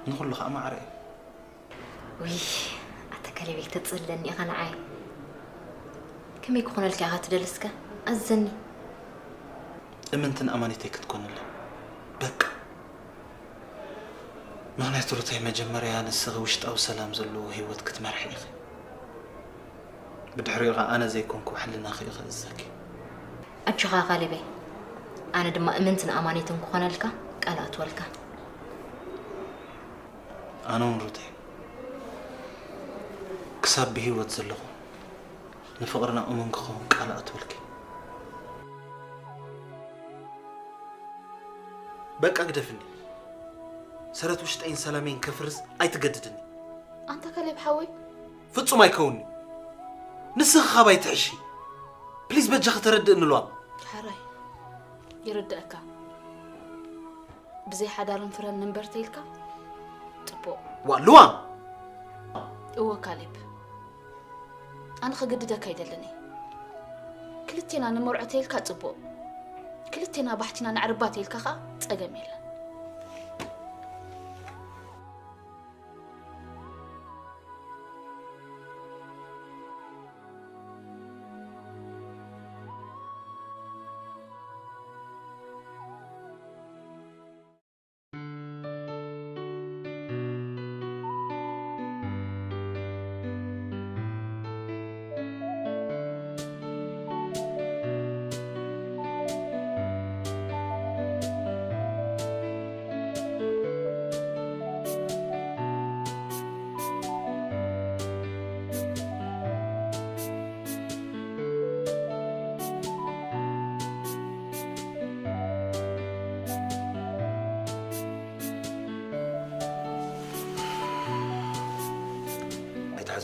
ንኹሉ ኸኣ ማዕረ እዩ። ውይ፣ ኣታ ካሌበይ፣ ተጽለኒ ኢኻ ንዓይ። ከመይ ክኾነልካ ኢኻ ትደሊ እስከ? ኣዘኒ። እምንትን ኣማኒተይ ክትኮንለይ። በቃ። ምኽንያቱ ሩተይ፣ መጀመርያ ንስኺ ውሽጣዊ ሰላም ዘለዎ ህይወት ክትመርሒ ኢኺ። ብድሕሪኡ ኸኣ ኣነ ዘይኮንኩ ሕልናኺ እዩ ክእዘኪ። ኣጆኻ ካሌበይ፣ ኣነ ድማ እምንትን ኣማኒትን ክኾነልካ ቃል ኣትወልካ። ኣነ እውን ሩተይ፣ ክሳብ ብህይወት ዘለኹ ንፍቕርና እሙን ክኸውን ቃል ኣትወልኪ። በቃ ግደፍኒ። ሰረት ውሽጠይን ሰላመይን ከፍርስ ኣይትገድድኒ። ኣንታ ካሌብ ሓወይ። ፍጹም ኣይከውንኒ። ንስኺ ካባይ ትሕሺ። ፕሊዝ በጃኺ ተረድእኒ ሉዋም። ሓራይ። ይርድኣካ። ብዘይ ሓዳርን ፍረን ንንበር ተይልካ ጽቡቕ። ዋ ሉዋም! እወ ካሌብ። ኣነ ክግድደካ ኣይደልን እየ። ክልቴና ንመርዖ ተይልካ ጽቡቕ። ክልቴና ባሕቲና ነዕርባ ተይልካ ኸኣ ጸገም የለን።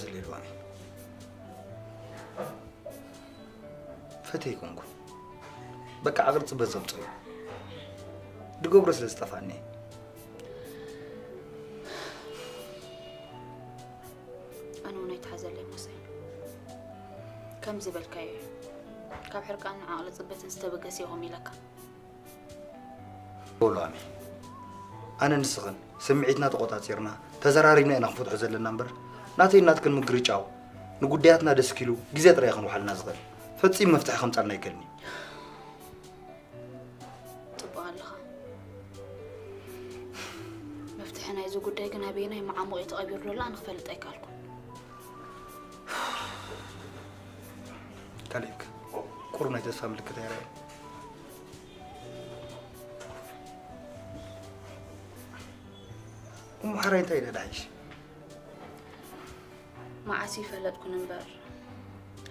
ዝልልዋኒ ፈተይ ኮንኩ። በቃ ዓቕሊ ጽበት ዘምጽኦ እዩ። ድገብሮ ስለ ዝጠፋኒ። ኣነ እውን ኣይተሓዘለይ ሞሳይ። ከም ዝበልካዮ እዩ። ካብ ሕርቃንን ዓቕሊ ጽበትን ዝተበገሰ ኢኹም ኢለካ። ሎሚ ኣነ ንስኽን ስምዒትና ተቆጻጺርና ተዘራሪብና ኢና ክንፈትሖ ዘለና እምበር ናተይ ናትክን ምግርጫው ንጉዳያትና ደስኪሉ ግዜ ጥራይ ክንውሓልና ዝኽእል ፈጺም መፍትሒ ከምጻልና ኣይክእልን እዩ። ጽቡቕ ኣለኻ። መፍትሒ ናይዚ ጉዳይ ግን ኣበየናይ መዓሙቕ እዩ ተቐቢሩ ዘሎ ኣነ ክፈልጥ ኣይከኣልኩን። ካሌብክ ቁሩብ ናይ ተስፋ ምልክት ኣይረኣየን። እሞ ሓራይ እንታይ ኢለ ድሓይሽ? መዓስ ይፈለጥኩን እምበር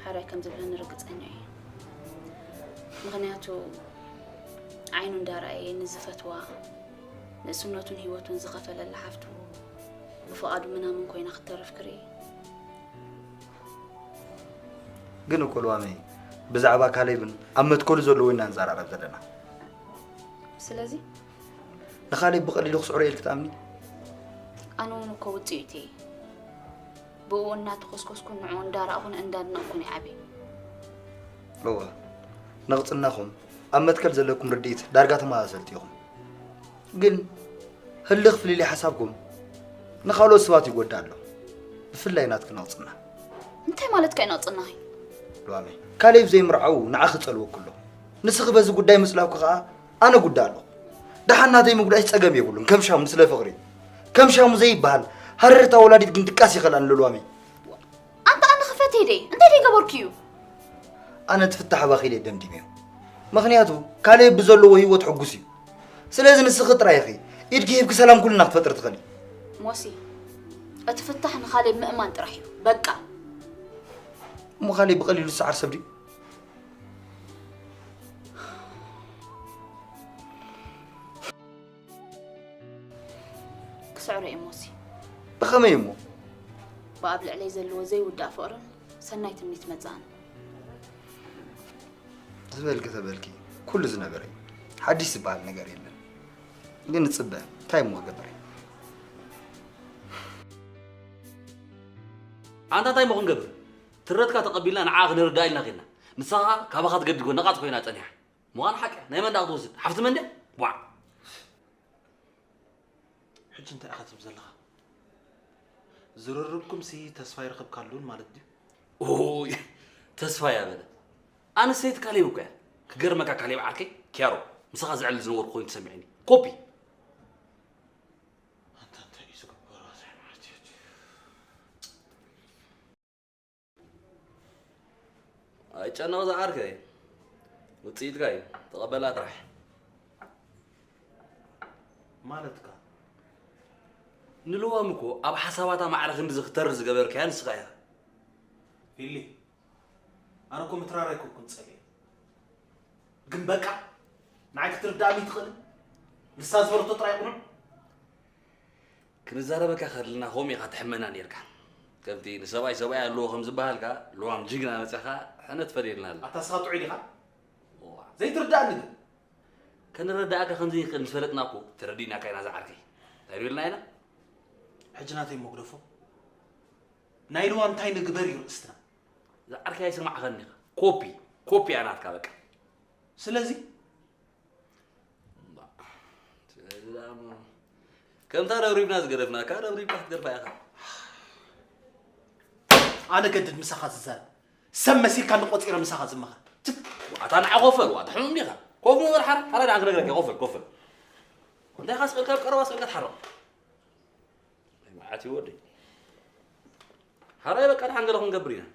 ሓራይ ከም ዝብለኒ ርግጸኛ እየ። ምኽንያቱ ዓይኑ እንዳረኣየ ንዝፈትዋ ንእስነቱን ህይወቱን ዝኸፈለላ ሓፍቱ ብፍቓዱ ምናምን ኮይና ክትተርፍ ክርኢ። ግን እኮ ልዋመይ ብዛዕባ ካሌብን ኣብ መትከሉ ዘለዎ ኢና ንዘራረብ ዘለና። ስለዚ ንኻሌብ ብቐሊሉ ክስዕሮ ኢልክ ትኣምኒ? ኣነ እውን እኮ ውፅኢት እየ። ብእኡ እናተኾስኮስኩን ንዕኡ እንዳረኣኹን እንዳድነቕኩን ይዓብየ። እወ ነቕፅናኹም ኣብ መትከል ዘለኩም ርድኢት ዳርጋ ተመሳሰልቲ ኢኹም። ግን ህልኽ ፍልልይ ሓሳብኩም ንኻልኦት ሰባት ይጎድእ ኣሎ። ብፍላይ ናትኪ ነቕፅና። እንታይ ማለትካ እዩ ነቕፅናኺ? ሉዋመይ ካሌብ ዘይምርዓው ንዓኺ ጸልወኩ ኣለኹ። ንስኺ በዚ ጉዳይ ምጽላውኪ ከኣ ኣነ ጉዳእ ኣለኹ። ደሓን ናተይ ምጉዳእስ ጸገም የብሉን። ከም ሻሙ ስለ ፍቕሪ ከም ሻሙ ዘይበሃል ሃረርታ ወላዲት ግን ድቃስ ይኸልኣኒ ሉዋመይ። ኣንታ ኣነ ክፈትየ ደይ እንታይ ደይ ገበርኩ እዩ? ኣነ እቲ ፍታሕ ባኺል እየ ደምዲመዮ። ምኽንያቱ ካሌብ ብዘለዎ ህይወት ሕጉስ እዩ። ስለዚ ንስኺ ጥራይ ኢኺ ኢድኪ ሂብኪ ሰላም ኩልና ክትፈጥሪ ትኽእሊ። ሞሲ እቲ ፍታሕ ንኻሌብ ምእማን ጥራሕ እዩ በቃ። እሞ ካሌብ ብቐሊሉ ዝሰዓር ሰብ ድዩ? ክስዕሮ እየ ሞሲ። ብኸመይ እሞ? ብኣብ ልዕለይ ዘለዎ ዘይውዳእ ፍቕርን ሰናይ ትምኒት መጻእን። ዝበልኪ ተበልኪ ኩሉ ዝነበረ እዩ። ሓድሽ ዝበሃል ነገር የለን። ግን ንጽበ እንታይ እሞ ክገብር እየ? ኣንታ እንታይ እሞ ክንገብር? ትረትካ ተቐቢልና ንዓ ክንርዳእ ኢልና ኸድና። ንስኻ ካባኻ ትገድድ ጎ ነቓጽ ኮይና ጸኒሓ። ምዃን ሓቂ ናይ መን ደኣ ክትወስድ? ሓፍቲ መን ድያ? ዋዕ! ሕጂ እንታይ ኢኻ ትብል ዘለኻ? ዝርርብኩም ሲ ተስፋ ይረኸብካሉን ማለት ድዩ? ኦይ ተስፋ ያበለ ኣነ ሰይቲ ካሌብ እኮ እያ ክገርመካ ካሌብ ዓርከይ ኪያሮ ምሳኻ ዝዕል ዝነበርኩ ኮይኑ ተሰሚዕኒ ኮፒ ኣንታ እንታይ እዩ ዝግበሮ ዘይማዕትዮ ኣይጨነቕ ዝዓርከይ ውፅኢትካ እዩ ተቐበላ ጥራሕ ማለትካ ንልዋም እኮ ኣብ ሓሳባታ ማዕረ ክንድዚ ክተርር ዝገበርካያ ንስኻ ኢኻ ፊሊ ኣነ እኮ ምትራር ኣይኮንኩን ፀልየ ግን በቃ ንዓይ ክትርዳእኒ ትኽእል ንሳ ዝበረቶ ጥራይ ቁኑዕ ክንዛረበካ ከለና ከምኡ ኢኻ ትሕመና ኔርካ ከምቲ ንሰብኣይ ሰብኣይ ኣለዎ ከም ዝበሃል ከኣ ልዋም ጅግና መጺኻ ሕነ ትፈድየልና ኣላ ኣታ ስኻ ጥዑይ ዲኻ ዘይትርዳእኒ ግን ከንረዳእካ ከም ዘይንኽእል ምስ ፈለጥና እኮ ተረዲእናካ ኢና ዝዓርከይ እንታይ ዶ ኢልና ኢና ሕጂ ናተይ መጉደፎ ናይ ልዋም እንታይ ንግበር እዩ ርእስትና ዝዓርከይ ኣይሰማዕኻን ኢኻ ኮፒ ኮፒ እያ ናትካ በቃ ስለዚ ከምታ ረብሪብና ዝገደፍናካ ረብሪብካ ክትገድፋ ኢኻ ኣነ ገድድ ምሳኻ ዝዛረብ ሰብ መሲልካ ንቆፂረ ምሳኻ ዝመኸር ኣታ ንዓ ኮፈል ዋታ ሕሙም ዲኻ ኮፍ ምበር ሓራ ሓራ ንዓ ክነግረካ ኮፈል ኮፈል እንታይ ኻስቀልካ ኣብ ቀረባ ስቀልካ ትሓሮ መዓት ይወደይ ሓራይ በቃ ንሓንገለ ክንገብር ኢና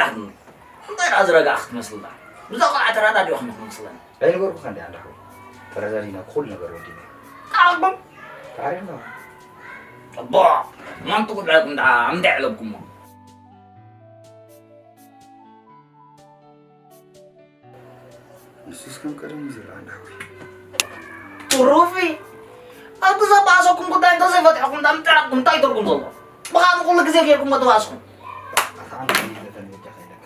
ዳሕኑ እንታይ ደኣ ዝረጋእኽ ክትመስል ደኣ? ብዛ ቆልዓ ተራዳዲእኹም ኢኹም መስለኒ። ኣይነገርኩኻን ድየ ኣንዳ ሓወይ? ተረዳዲእና ኩሉ ነገር ወዲእና። ተዓረቕኩም? ተዓሪቕና። ጽቡቕ። ማንቱ ጉዳይኩም ደኣ ኣምደ ዕለብኩሞ። ንሱስ ከም ቀደሙ እዩ ዝረኣ እንዳ ሓወይ። ትሩፊ፣ ኣብቲ ዘባእሰኩም ጉዳይ እንተዘይፈትሕኩም፣ እንዳ ምጥራቕኩም እንታይ ትርጉም ዘለዎ? ብኸምኡ ኩሉ ግዜ ጌርኩም መተባእስኩም። ኣታ ኣንታ ይዘተን በጃኻ ኢለካ።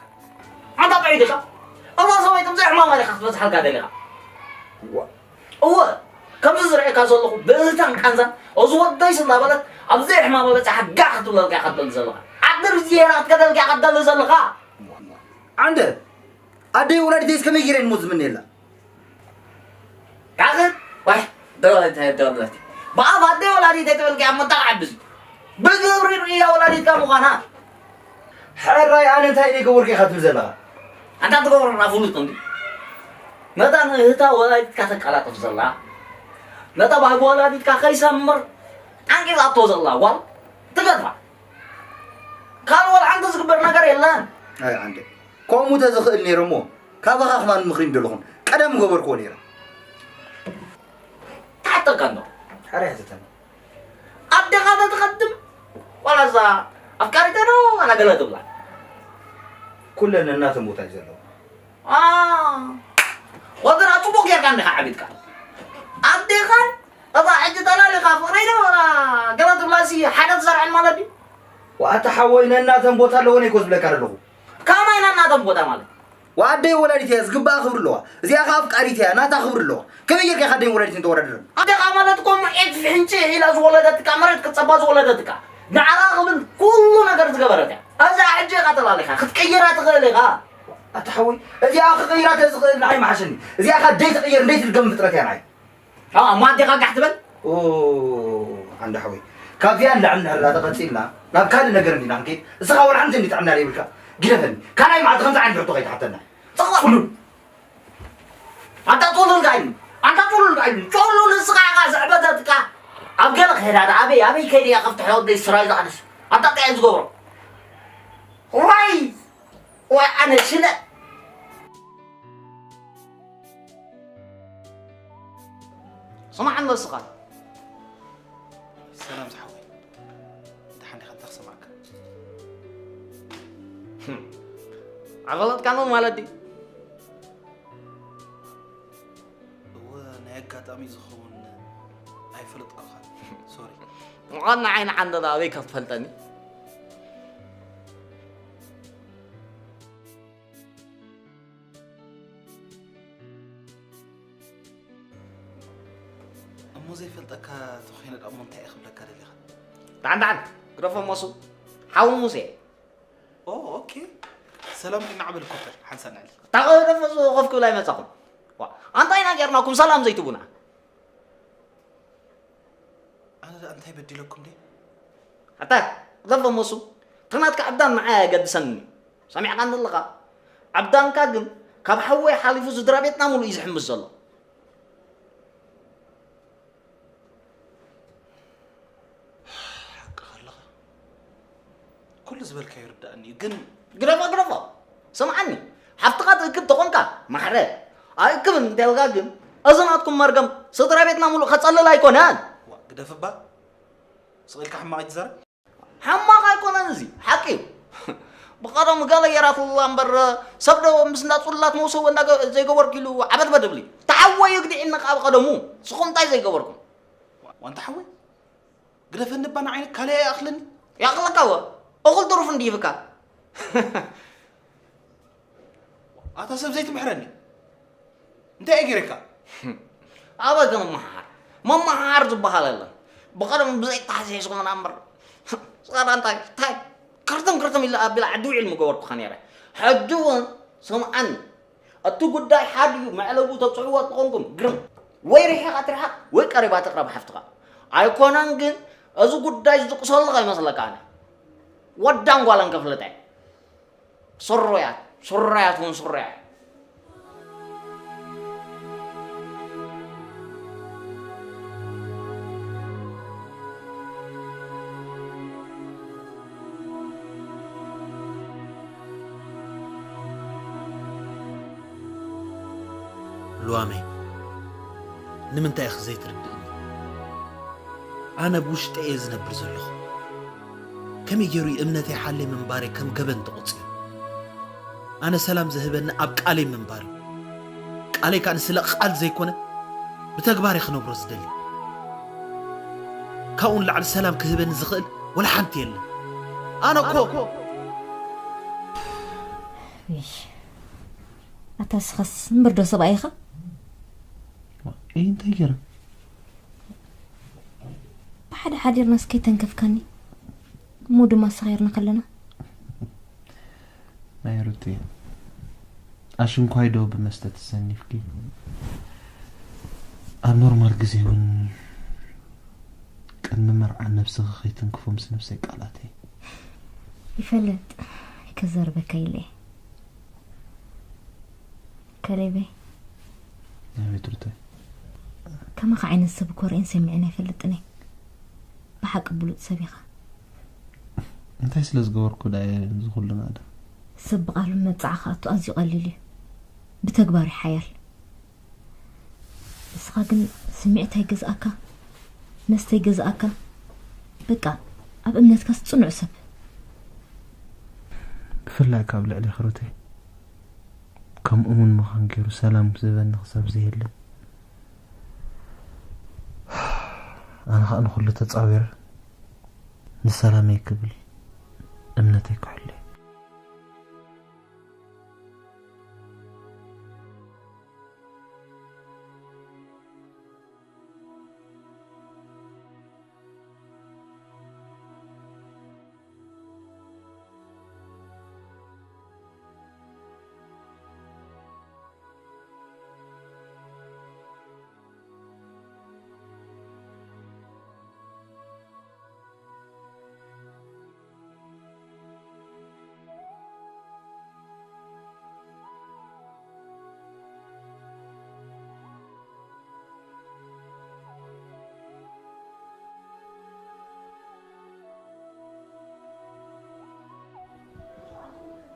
ኣንታ ጥዑይ ዲኻ? እዛ ሰበይቲ ብዘይ ሕማማ ዲኻ ክትበጽሓልካ ደሊኻ? ዋ። እወ፣ ከምዚ ዝርእየካ ዘለኹ ብእህታን ቃንዛን፣ እዚ ወደይስ እናበለት፣ ኣብ ዘይሕማማ በጺሓ ጋዕ ክትብለልካ ኢኻ ትደሊ ዘለኻ። ዓዲ ርዝየና ክትከደልካ ኢኻ ትደሊ ዘለኻ። ዓንደ፣ ኣደይ ወላዲተይስ ከመይ ገይረ እሞ ዝምነየላ? ያኽን ዋይ፣ ደወለቲ፣ ደወለቲ። ብኣፍ ኣደይ ወላዲተይ ትበልካ እሞ እንታይ ክዓብስ እዩ? ብግብሪ ርእያ ወላዲትካ ምዃና። ሕራይ ኣነ እንታይ ደይገበርኩ ኢኻ ትብል ዘለኻ? ኣንታ ትገብሮ ፍሉጥ እንዲ። ነታ ንእህታ ወላዲትካ ተቀላጥፍ ዘላ፣ ነታ ባህጊ ወላዲትካ ከይሰምር ዓንቂጻቶ ዘላ ጓል ትገድፋ። ካልእ ወላ ሓንቲ ዝግበር ነገር የለን። ኣይ ዓንደ፣ ከምኡ ተዝኽእል ነይረ እሞ፣ ካባኻ ከማን ምኽሪ ምደለኹን፣ ቀደም ምገበርክዎ ነይረ። ተሓተካ እንዶ። ሓራይ ሓተተኒ። ኣዴኻ ዶ ትቐድም? ዋላ እዛ ኣፍቃሪታ ዶ ዋላ ገለ ትብላ? ኩለን ነናተን ቦታ እዩ ዘለዋ። አ፣ ወድና ጽቡቕ ጌርካ እንዲኻ ዓቢድካ። ኣዴኻን እዛ ሕጂ ጠላሊኻ ፍቕረይ ዶ ዋላ ገለ ትብላሲ ሓደ ትዘርዐን ማለት ድዩ? ዋታ ሓወይ ነናተን ቦታ ኣለወን እኮ ዝብለካ ዘለኹ። ከማይ ነናተን ቦታ ማለት? ወኣደይ ወላዲት እያ፣ ዝግባኣ ክብሪ ኣለዋ። እዚኣ ኸዓ ኣፍቃሪት እያ፣ ናታ ክብሪ ኣለዋ። ከመይ ጌርካ ኢኻ ኣደይን ወላዲትን ተወዳድረን? ኣዴኻ ማለት እኮ መሬት ፍሕንጭሕ ኢላ ዝወለደትካ፣ መሬት ክትጸባ ዝወለደትካ፣ ንዓኻ ክብል ኩሉ ነገር ዝገበረት እያ። እዛ ሕጂ ኢኻ ተላሊኻ፣ ክትቅይራ ትኽእል ኢኻ። ኣታ ሓወይ፣ እዚኣ ክቕይራ ተዝኽእል ንዓይ ምሓሸኒ። እዚኣ ኸዓ ደይትቕየር፣ ደይትድገም ፍጥረት እያ ንዓይ። አ፣ እሞ ኣዴኻ ጋሕ ትበል? ኦ፣ ኣንዳ ሓወይ፣ ካብዚኣ ንላዕሊ እንድሕር ተቐጺልና፣ ናብ ካልእ ነገር እንዲና ክንከይድ፣ እስኻ ወላ ሓንቲ እንዲ ጥዕና ዘይብልካ፣ ግደፈኒ። ካልኣይ መዓልቲ ከምዚ ዓይነት ሕቶ ከይትሓተና። ጽቕባል። ጽሉል። ኣንታ ጽሉል ጋይም፣ ኣንታ ጽሉል ጋይም፣ ጽሉል ንስኻ ኢኻ ዘዕበደትካ። ኣብ ገለ ክሄዳ ደኣ ኣበይ፣ ኣበይ ከይደ እያ ከፍትሖ ወደይ ስራይ ዝኣነስ። ኣንታ እንታይ እየ ዝገብሮ? ዋይ! ዋይ ኣነ ሽለ። ስማዕ እንዶ እስኻ። ሰላም ዝሓወይ። ደሓን ዲኻ? እንታይ ክሰማዕካ? ኣፈለጥካኒ ማለት ድዩ? እወ፣ ናይ ኣጋጣሚ ዝኸውን ኣይፈለጥኩኻን። ሶሪ። ምዃን ንዓይ ንዓንደ ዶ ኣበይ ከትፈልጠኒ? እሞ ዘይፈልጠካ ተኾይነ ደኣ እሞ እንታይ እየ ክብለካ ደሊኻ? ደሓን ደሓን፣ ግደፎ እሞ እሱ ሓው ሙሴ። ኦ፣ ኦኬ። ሰላም ዲና ዕብል ኮተል፣ ሓንሳብ ንዕልል። እታ ግደፎ እሱ ኮፍ ክብል ኣይመጻኹን። ዋ፣ ኣንታ ኢና ጌርናኩም ሰላም ዘይትቡና? ኣነ ደኣ እንታይ በዲለኩም ድየ? ኣታ፣ ግደፎ እሞ እሱ፣ እቲ ናትካ ዕብዳን ንዓይ ኣየገድሰንን እዩ። ሰሚዕካኒ ኣለኻ? ዕብዳንካ ግን ካብ ሓወይ ሓሊፉ ስድራ ቤትና ሙሉእ እዩ ዝሕምስ ዘሎ። ሓቅኻ ኣለኻ። ኩሉ ዝበልካዮ ይርድኣኒ እዩ፣ ግን ግደፎ፣ ግደፎ። ስምዓኒ፣ ሓፍትኻ ትእክብ ተኾንካ፣ ማሕረ። ኣይእክብን እንተልካ ግን፣ እዚ ናትኩም መርገም ስድራ ቤትና ሙሉእ ከጸልል ኣይኮነን። ዋ፣ ግደፍ እባ። ስቕ ኢልካ ሕማቕ ኣይትዛረብ። ሓማቕ ኣይኮነን እዚ፣ ሓቂ እዩ። ብቐደሙ ገለ ጌራትላ እምበር፣ ሰብ ዶ ምስ እንዳ ጽሉላት መውሰቦ እንዳ ገ-፣ ዘይገበርኩ ኢሉ ዓበድበድ እብል እዩ። ተሓወዩ ግዲዕኒ ከኣ ብቐደሙ። ንስኹም እንታይ ዘይገበርኩም? ዋንታ ሓወይ፣ ግደፈኒ እባ ንዓይኒ ካልእ ኣይኣኽለኒ። ይኣኽለካ እወ፣ እኹል ትሩፍ እንድዩ ይብካ። ኣታ ሰብ ዘይትምሕረኒ። እንታይ እየ ገይረካ? ኣበይ ከመመሓር? መመሓር ዝበሃል የለን። ብቐደም ብዘይተሓስሒስኩምና እምበር። ስቓዳ እንታይ? እንታይ? ክርትም ክርትም ኢለ ኣቢለ ዓዲ ውዒል ምገበርኩኻ ነይረ። ሕጂ እውን ስምዓኒ። እቲ ጉዳይ ሓድ እዩ፣ መዕለቡ ተብጽሕዎ ተኾንኩም ግርም። ወይ ርሒቓ ትርሓቕ ወይ ቀሪባ ትቕረብ ሓፍትኻ። ኣይኮነን ግን እዚ ጉዳይ ዝድቅሰሉ ከይመስለካ ኣነ። ወዳን ጓላን ከፍልጠ። ስሩያት፣ ስሩያት እውን ስሩያት። ልዋመይ፣ ንምንታይ ኢኺ ዘይትርድእኒ? ኣነ ብውሽጠይ እየ ዝነብር ዘለኹ። ከመይ ገይሩ እዩ እምነተይ ሓልየ ምንባረይ ከም ገበን ተቖጺሩ? ኣነ ሰላም ዝህበኒ ኣብ ቃለይ ምንባር እዩ። ቃለይ ከኣ ንስለ ቃል ዘይኮነ ብተግባር እየ ክነብሮ ዝደሊ። ካብኡ ንላዕሊ ሰላም ክህበኒ ዝኽእል ወላ ሓንቲ የለን። ኣነ እኮ እሽ፣ ኣታ ስኸስ እምበር ዶ ሰብኣይ ኢኻ? እይ እንታይ ገይረ? ብሓደ ሓዲርናስ ከይተንከፍካኒ፣ እሞ ድማ ሰኺርና ከለና። ናይ ሩቲ፣ ኣሽንኳይ ዶ ብመስተ ትሰኒፍኪ? ኣብ ኖርማል ግዜ እውን ቅድሚ መርዓ ነብስኺ ከይትንክፎ ምስ ነብሰይ ቃል ኣትየ። ይፈልጥ፣ ክዘርበካ ኢለ እየ። ከሌበይ፣ ናይ ቤት ሩቲ፣ ከማኻ ዓይነት ሰብ እኮ ርእየን ሰሚዐን ኣይፈልጥን እየ። ብሓቂ ብሉጽ ሰብ ኢኻ። እንታይ ስለ ዝገበርኩ ዳየ እዚ ኩሉ ናዳ? ሰብ ብቓሉ መብጽዓ ክኣቱ ኣዝዩ ቀሊል እዩ፣ ብተግባር እዩ ሓያል። ንስኻ ግን ስምዒት ኣይገዝኣካ፣ መስተ ኣይገዝኣካ። በቃ ኣብ እምነትካስ ጽኑዕ ሰብ። ብፍላይ ካብ ልዕሊ ክሩተይ ከም እሙን ምዃን ገይሩ ሰላም ዝህበኒ ክሳብ ዘየለ ኣነ ኸኣ ንኹሉ ተጻዊረ ንሰላመይ ክብል እምነተይ ክሕሉ እየ።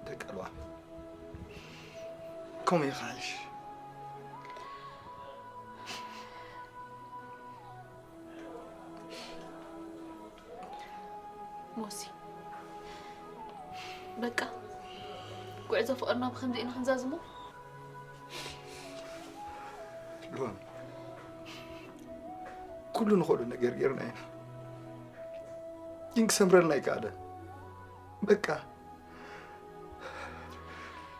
ደቂ ኣልዋ ከምኡ ይኸሓሽ። ሞሲ፣ በቃ ጉዕዞ ፍቕርና ብኸምዚ ኢና ክንዛዝሞ? ልዋም፣ ኩሉ ንኽእሉ ነገር ጌርና ኢና፣ ግን ክሰምረልና ኣይከኣለን። በቃ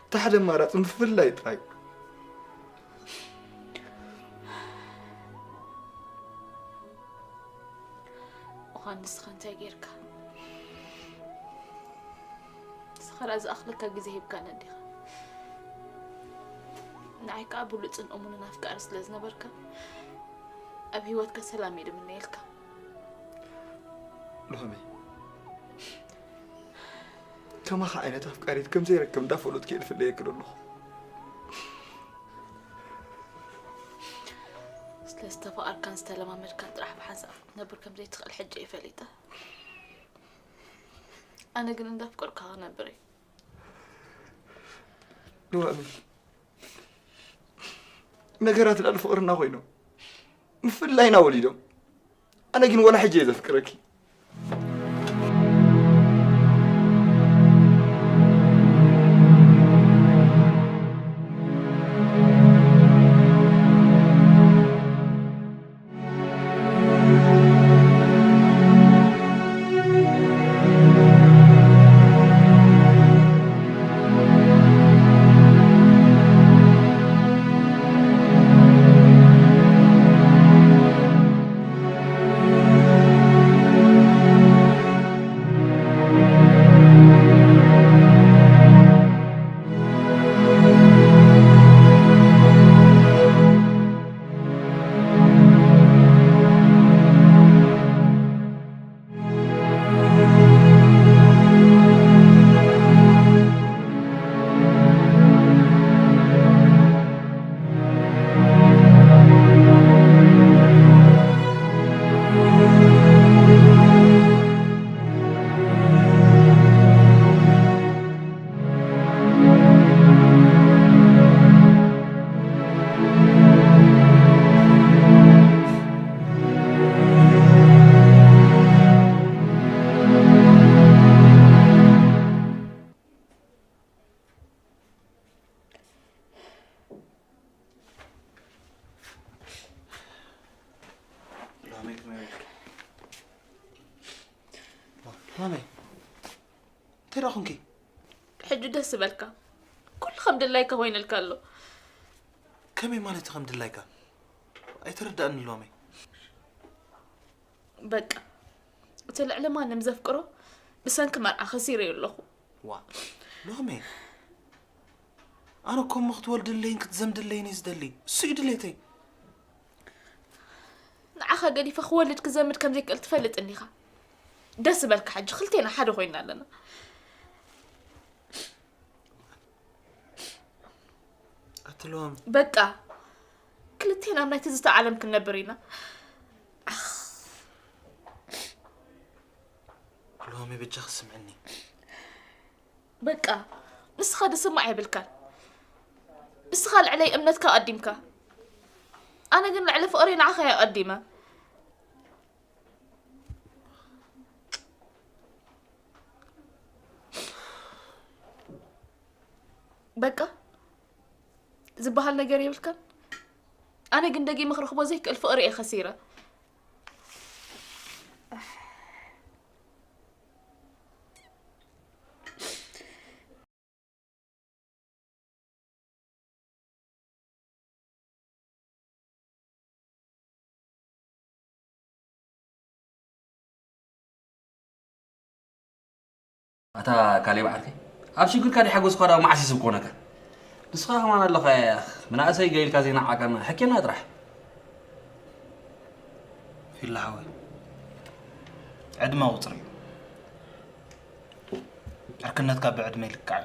እቲ ሓደ ኣማራፂ ምፍልላይ ጥራይ። እዃ ንስኻ እንታይ ጌርካ? ንስኻ ደኣ ዝኣኽለካ ግዜ ሂብካና እንዲኻ። ንዓይ ከኣ ብሉጽን እሙንን ኣፍቃሪ ስለ ዝነበርካ ኣብ ህይወትካ ሰላም እየ ድምነየልካ። ሎሚ ከማኻ ዓይነት ኣፍቃሪት ከም ዘይረክብ እንዳፈለጥኩ እየ ዝፍለየኪ ዘለኹ። ስለ ዝተፋቐርካን ዝተለማመድካን ጥራሕ ብሓንሳብ ክትነብር ከም ዘይትኽእል ሕጂ እየ ፈሊጠ። ኣነ ግን እንዳፍቀርኩኻ ክነብር እየ። ኑሃሚ፣ ነገራት ልዕሊ ፍቕርና ኮይኖም ምፍላይና ወሊዶም። ኣነ ግን ወላ ሕጂ እየ ዘፍቅረኪ። ማመይ፣ እንታይ ደኣ ኾንኪ? ሕጂ ደስ ዝበልካ? ኩሉ ከም ድላይካ ኮይነልካ ኣሎ። ከመይ ማለት እዩ ከም ድላይካ? ኣይተረዳእን ሎሚ። በቃ፣ እቲ ልዕሊ ማንም ዘፍቅሮ ብሰንኪ መርዓ ከሲረዮ ኣለኹ። ዋ፣ ሎሚ ኣነ እኮ እሞ ክትወልድለይን ክትዘምድለይን እየ ዝደሊ። እሱ እዩ ድሌተይ። ንዓኻ ገዲፈ ክወልድ ክዘምድ ከም ዘይክእል ትፈልጥ እንዲኻ። ደስ ዝበልካ፣ ሕጂ ክልቴና ሓደ ኮይና ኣለና። ኣትለዋም። በቃ፣ ክልቴና ኣብ ናይ ትዝታ ዓለም ክንነብር ኢና። ኣኽ። ሎሚ በጃኺ ስምዕኒ። በቃ፣ ንስኻ ድስማዕ የብልካን። ንስኻ ልዕለይ እምነትካ ኣዲምካ። ኣነ ግን ልዕሊ ፍቕሪ ንዓኻ እየ ኣዲመ። በቃ፣ ዝበሃል ነገር የብልካን። ኣነ ግን ደጊመ ክረኽቦ ዘይክእል ፍቕሪ እየ ከሲረ። ኣታ ካሌብ ዓርከይ፣ ኣብ ሽግርካ ደይ ሓጎስካ ዳ መዓስ ይስብ ኮነካ? ንስኻ ከማን ኣለኻ፣ መናእሰይ ገይልካ ዘይነዓቀና፣ ሕኬና ጥራሕ። ፊላ ሓወይ፣ ዕድመ ቁጽሪ እዩ። ዕርክነትካ ብዕድመ ይልካዕ፣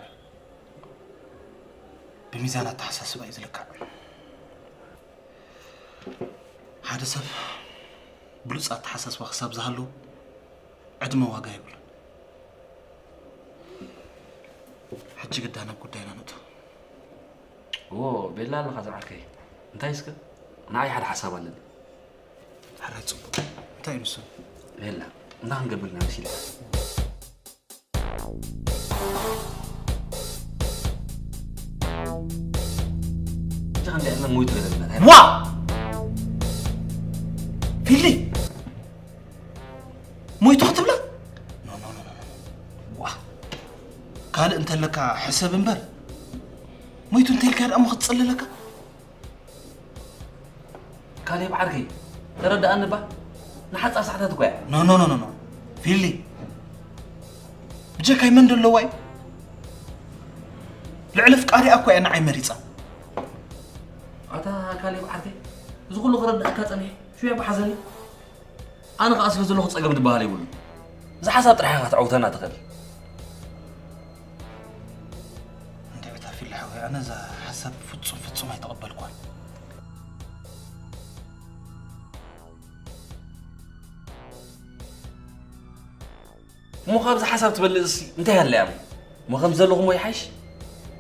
ብሚዛን ኣተሓሳስባ እዩ ዝልካዕ። ሓደ ሰብ ብሉጽ ኣተሓሳስባ ክሳብ ዝሃለዎ፣ ዕድመ ዋጋ የብሉን። ሕጂ ግዳ ናብ ጉዳይና ንእቶ። ዎ፣ ቤላ ኣለኻ ዝዓርከይ። እንታይ እስከ? ንዓይ ሓደ ሓሳብ ኣለኒ። ሕራይ ጽቡቕ። እንታይ እዩ ንሱ? ቤላ፣ እንታይ ክንገብር ኢና መሲልካ? እዛ ክንደይ ዕድመ ሞይቱ ገለ ብላ፣ እንታይ ዋ! ፊሊ! ሞይቱ ክትብላ? ኖ፣ ኖ፣ ኖ፣ ኖ፣ ኖ። ዋ! ካልእ እንተለካ ሕሰብ እምበር፣ ሞይቱ እንተልካ ደኣ እሞ ክትጽለለካ? ካሌብ ዓርከይ፣ ተረድኣኒ እባ። ንሓጻር ሰዓታት እኮ እያ። ኖ፣ ኖ፣ ኖ፣ ኖ፣ ኖ። ፊሊ። ብጀካይ መን ደለዋ እዩ? ልዕሊ ፍቃሪኣ እኮ እያ ንዓይ መሪጻ። ኣታ ካሌብ ዓርከይ፣ እዚ ኩሉ ክረድኣካ ጸኒሐ፣ ሽውያ ብሓዘኒ። ኣነ ከኣ ስለ ዘለኹ ጸገም ዝበሃል የብሉን። እዚ ሓሳብ ጥራሕ ኢኻ ክትዕውተና ትኽእል። እንድዒ እታ ፊሊ ሓወይ፣ ኣነ እዛ ሓሳብ ፍጹም ፍጹም ኣይተቐበልኳን። እሞ ካብዚ ሓሳብ ትበልጽሲ እንታይ ኣለያ እሞ? እሞ ከም ዘለኹሞ ይሓይሽ?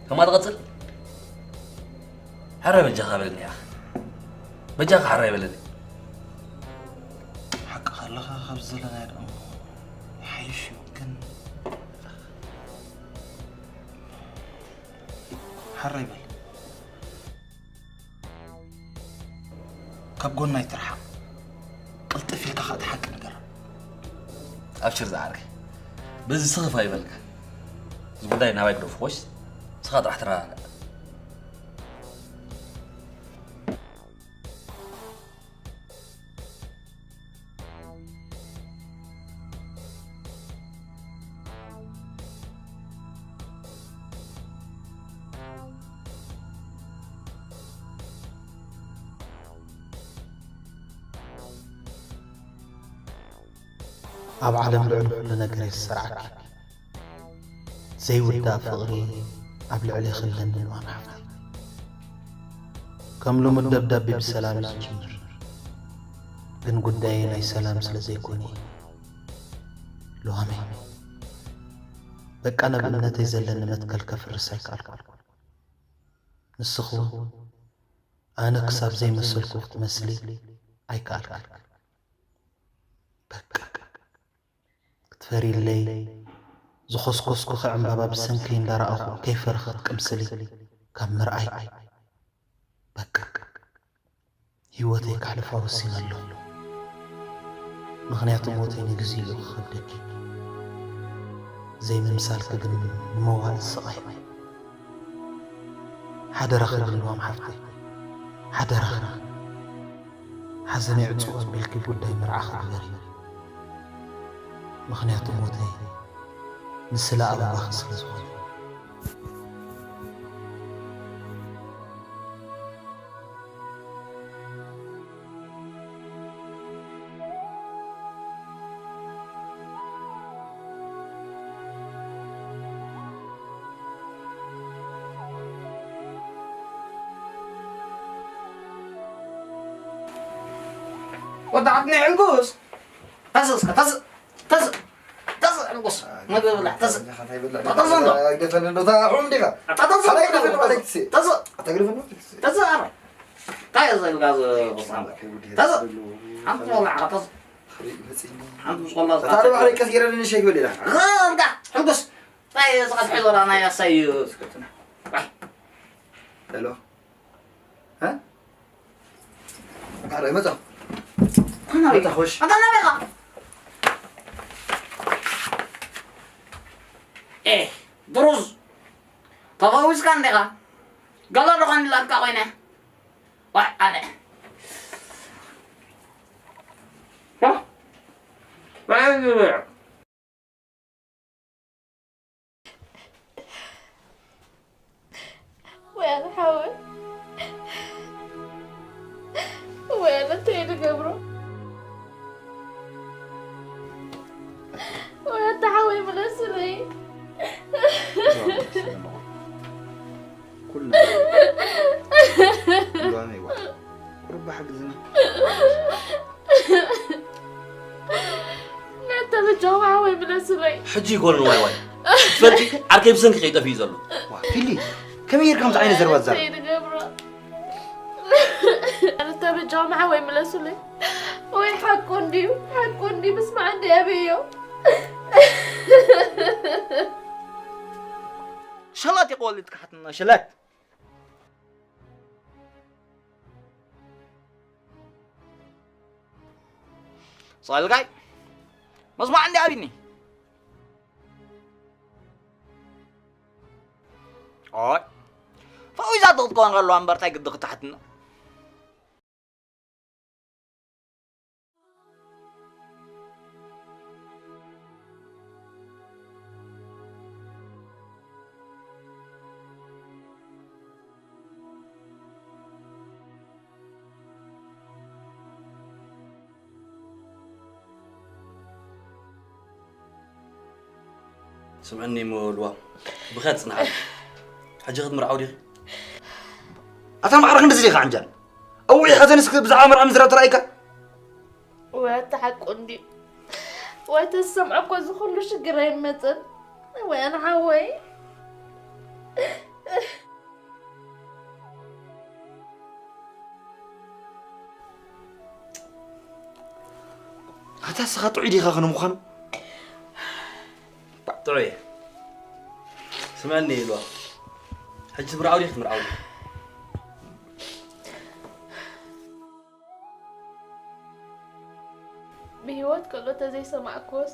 ከምኣ ትቐጽል? ሕራይ በጃኻ በለኒ ኢኻ። በጃኻ ሕራይ በለኒ። ሓቅኻ ኣለኻ፣ ካብዚ ዘለናዮ ደኣ እሞ ይሓይሽ እዩ፣ ግን ሕራይ በል። ካብ ጎና ኣይትርሓቕ። ቅልጥፍ ኢልካ ኸኣ እቲ ሓቂ ንገራ። ኣብሽር ዝዓርከይ፣ በዚ ስኽፍ ኣይበልካ። እዚ ጉዳይ ናባይ ግደፎ፣ ወይስ ንስኻ ጥራሕ ተረጋጋእ። ኣብ ዓለም ልዕሊ ኩሉ ነገር እየ ዝሰርዓኪ። ዘይውዳእ ፍቕሪ ኣብ ልዕሌኺ ኣለኒ ልዋም ሓፍተይ። ከም ልሙድ ደብዳቤ ብሰላም እዩ ዝጅምር፣ ግን ጉዳየይ ናይ ሰላም ስለ ዘይኮነ እዩ። ልዋመይ፣ በቃ ናብ እምነተይ ዘለኒ መትከል ከፍርስ ኣይከኣልኩን። ንስኺ እውን ኣነ ክሳብ ዘይመሰልኩ ክትመስሊ ኣይከኣልክን። በቃ ክትፈርይለይ፣ ዝኾስኮስኩኺ ዕምባባ ብሰንከይ እንዳረኣኹ ከይፈረኺ ክትቅምስሊ ካብ ምርኣይ፣ በቃ ህይወተይ ከሕልፋ ወሲነ ኣለኹ። ምኽንያቱ ሞተይ ንግዜኡ እዩ ክኸብደኪ። ዘይምምሳልኪ ግን ንመዋእል ስቓይ እዩ። ሓደራኺ ለምለም ሓፍተይ፣ ሓደራኺ ሓዘነይ ዕጹው ኣቢልኪ ጉዳይ መርዓኺ ግበሪ። ምኽንያቱ ሞተይ ንስለ ኣበባኺ ስለ ዝኾነ። ወዲ ዓድኒ ሕንጉስ። ተስእ እስከ፣ ተስእ፣ ተስእ፣ ተስእ ሕንጉስ። ምግቢ ብላዕ፣ ተስእ። እንታይ ብላዕ? ተስእ እንዶ። ኣይግደፈኒ እንዶ፣ እታ ሑም ዲኻ? ተስእ፣ ኣታ ኣይግደፈኒ እንዶ። ማለት ትስእ። ተስእ። ኣታ ኣይግደፈኒ ማለት ትስእ። ተስእ፣ ኣረ። እንታይ እዩ ዘልካ እዚ ቁስዓም? ተስእ። ሓንቲ ጾላ ዓኻ፣ ተስእ። ሓንቲ ጾላ እታ ዓኻ። ኣርባዕተ ቀስ ገይረ ንእሽተይ ክብል ኢላ። እንዳ፣ ሕንጉስ። እንታይ እዩ ዝቐዝሐ ዞላ ናይ ኣሳይ እዩ። ሄሎ። እ? ኣረ፣ መጻ። ኣታ ናበይ? መጻ፣ ሆሽ። ኣታ ናበይ ኢኻ? ኤ፣ ድሩዝ፣ ተፈዊስካ እንዲኻ? ገለ ዶ ኾን ኢላትካ ኮይነ? ዋይ፣ ኣነ። ዋ? ዋይ፣ ዝብዕ። ወይ ኣነ ሓወይ፣ ወይ ኣነ እንታይ እየ ዝገብሮ? ወይ ኣታ ሓወይ ምለስለይ። ኩልና ጓመይ ዋ። ቁሩብ ሓግዝና። ነተ ብጃማ ወይ ምለስለይ። ሕጂ ይኮኑ ዋይ ዋይ። ትፈልጢ ዓርከይ ብሰንኪ ከይጠፍእ እዩ ዘሎ። ዋ፣ ፊሊ፣ ከመይ ጌርካ ከምዚ ዓይነት ዘረባ ትዛረብ? እንታይ ንገብሮ? ነተ ብጃማ ወይ ምለስለይ። ወይ ሓቁ እንድዩ፣ ሓቁ እንድዩ፣ ምስማዕ እንድዩ ኣበዮ። ሸላት ይቆልድ ካሕትና ሸላት። ጸልጋይ መስማዕ እንዲ ኣቢኒ። ኦይ፣ ፈዊዛ ትኽትከውን ከለዋ እምበር እንታይ ግዲ ክትሓትና? ስምዕኒ እሞ ልዋም፣ ብኸ ጽንሓት። ሕጂ ክትምርዓው ዲኺ? ኣታ ማዕረ ክንድዚ ዲኻ ዓንጃል? ኣውዒ ሓዘንስ ብዛዕባ መርዓ ምዝራብ ተራእይካ? ወይ ኣታ ሓቁ እንድዩ። ወይ ተዝሰምዖ እኮ እዚ ኩሉ ሽግር ኣይመጽን። ወይ ኣነ ሓወይ። ኣታ እስኻ ጥዑይ ዲኻ ክንምዃኑ? ጥዑይ። ስምዕኒ ኢልዋ። ሕጂ ትምርዓው ዲኺ ክትምርዓው? ብህይወት ከሎ ተዘይሰማዕክዎስ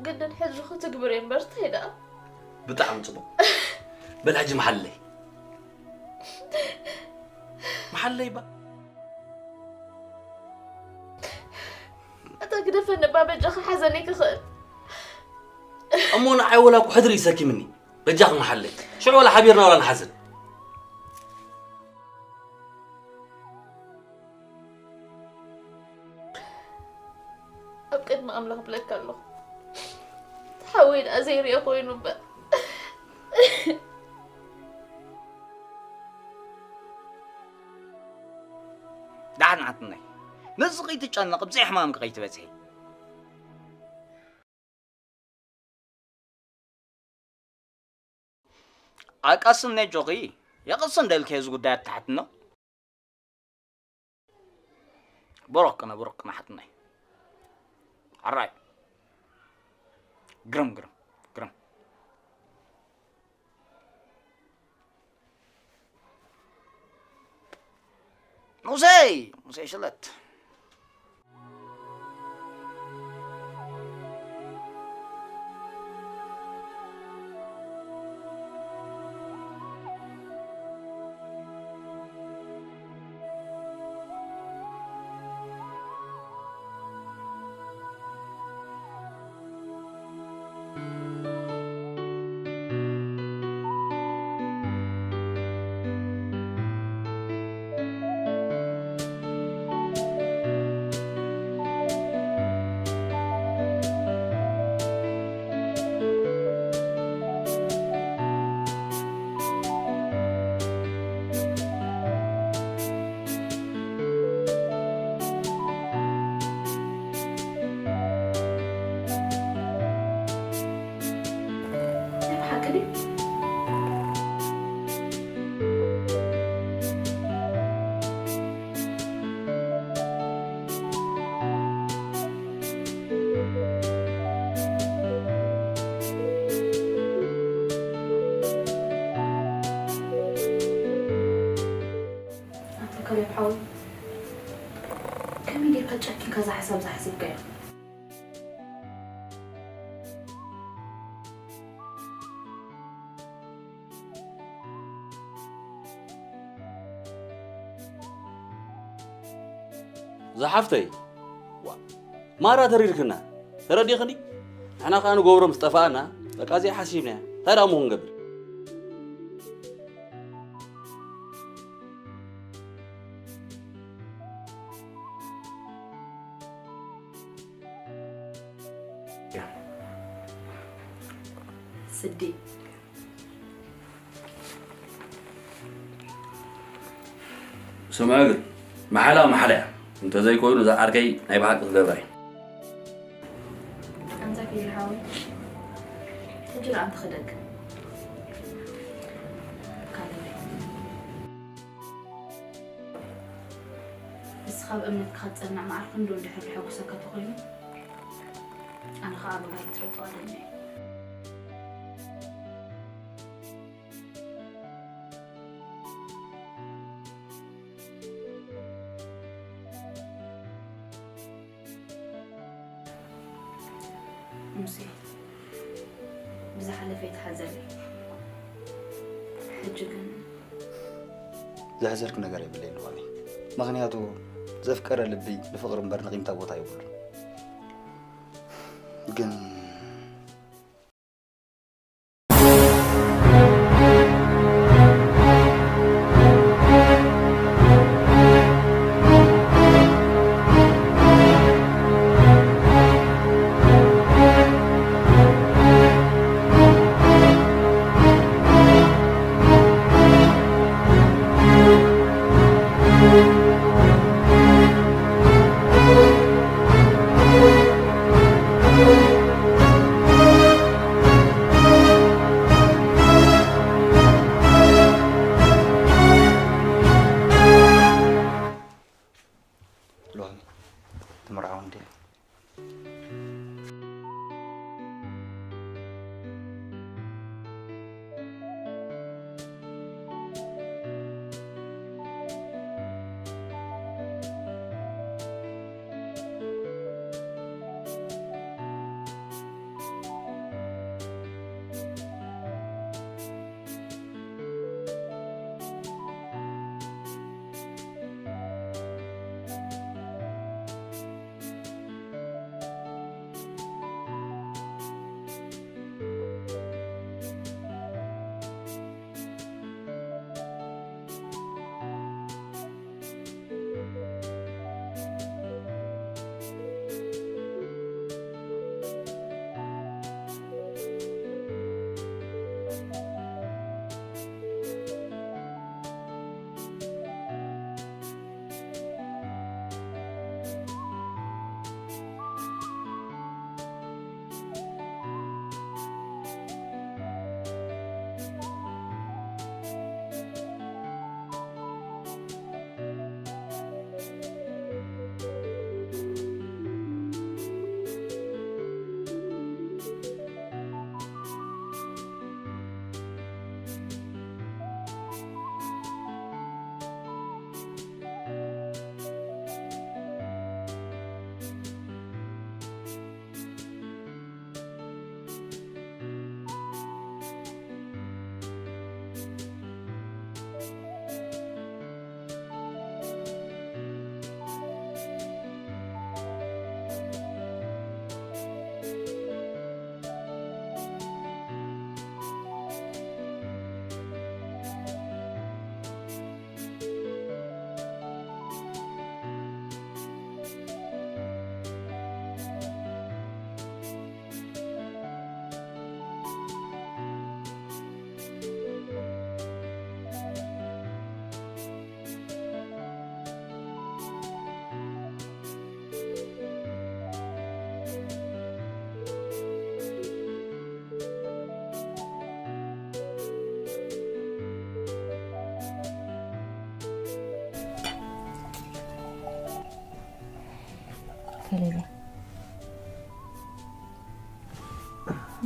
ግድን ሕጂ ክትግብር እየ እምበር እንታይ ደኣ? ብጣዕሚ ጽቡቕ። በል ሕጂ መሓለይ። መሓለይ ባ። ኣታ ግደፈኒ እባ በጃኻ ሓዘነይ ክኽእል። እሞ ንዓይ ወላ እኮ ሕድሪ ይሰኪምኒ። በጃኺ መሓለይ። ሽዑ ወላ ሓቢርና ወላ ንሓዝን። ኣብ ቅድሚ ኣምላኽ ብለካ ኣለኹ። ሓወይ ደኣ ዘይሪኦ ኮይኑ እምበር። ደሓን ዓትነይ። ነዚ ከይትጨነቕ፣ ብዘይ ሕማምኪ ከይትበጽሒ። ኣቃስን ነጆኺ የቕስን ደልከ እዚ ጉዳይ ኣተሓትኖ። ብሩክ ቅነ፣ ብሩክ ቅነ ሓትነይ። ኣራይ። ግርም፣ ግርም፣ ግርም። ሙሴ፣ ሙሴ ሽለት። ኣቶ ካሌብ ሓወይ፣ ከመይ ጌርካ ጨኪንካ እዛ ሓሳብ ዝሓሰብካዮ? ዝሓፍተይ፣ ዋ፣ ማራ ተሪርክና፣ ተረዲኽኒ? ንሕና ከኣ ንገብሮ ምስ ጠፋኣና፣ በቃ እዚኣ ሓሲብናያ። እንታይ ደኣ እሞ ክንገብር? ስዲ። ስምዐ ግን፣ መሓላ መሓላ እያ። እንተዘይኮይኑ እዛ ዓርከይ ናይ ብሓቂ ክገብራ እየ። ኣንታ ፊሊ ሓወይ፣ ሕጂ ደኣ እንታይ ክደግም? ካልእ። ንስኻ ኣብ እምነትካ ክትጸንዕ መዓር ክንዱ እንድሕር ዘሐጉሰካ ተኾይኑ፣ ኣነ ኸኣ ኣብ ኣባይ ክትሪኦ ፍቓደኛ እየ። ሙሴ፣ ብዝሓለፈ ኣይትሓዘለይ። ሕጂ ግን ዘሕዘልኩ ነገር የብለይን ሮሚ። ምኽንያቱ ዘፍቀረ ልቢ ንፍቕሪ እምበር ንቂምታ ቦታ የብሉን። ግን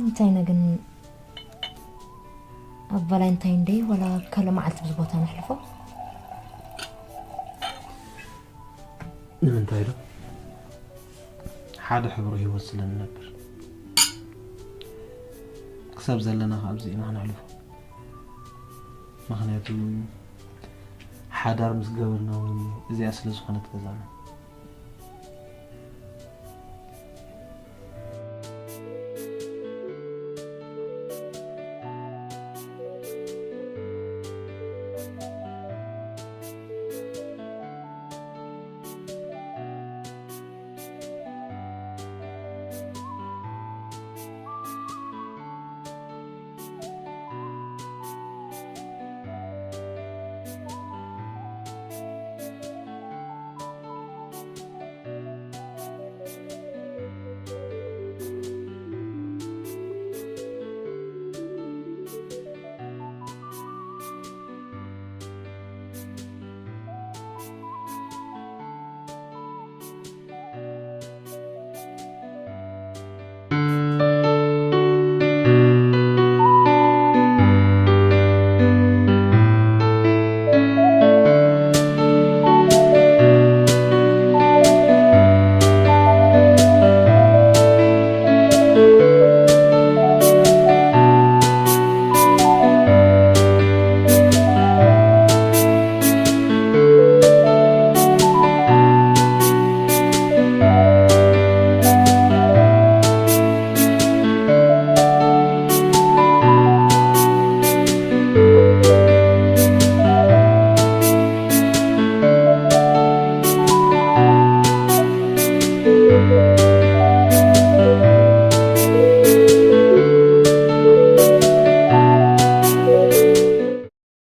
እንታይ ግን ኣብ ቫላንታይን ደይ ዋላ ካልእ መዓልቲ ብዚ ቦታ ነሕልፎ? ንምንታይ ዶ? ሓደ ሕብሩ ህይወት ስለ ንነብር፣ ክሳብ ዘለና ካብዚ ኢና ክነሕልፎ። ምኽንያቱ ሓዳር ምስ ገበርና እውን እዚኣ ስለ ዝኾነት ገዛና።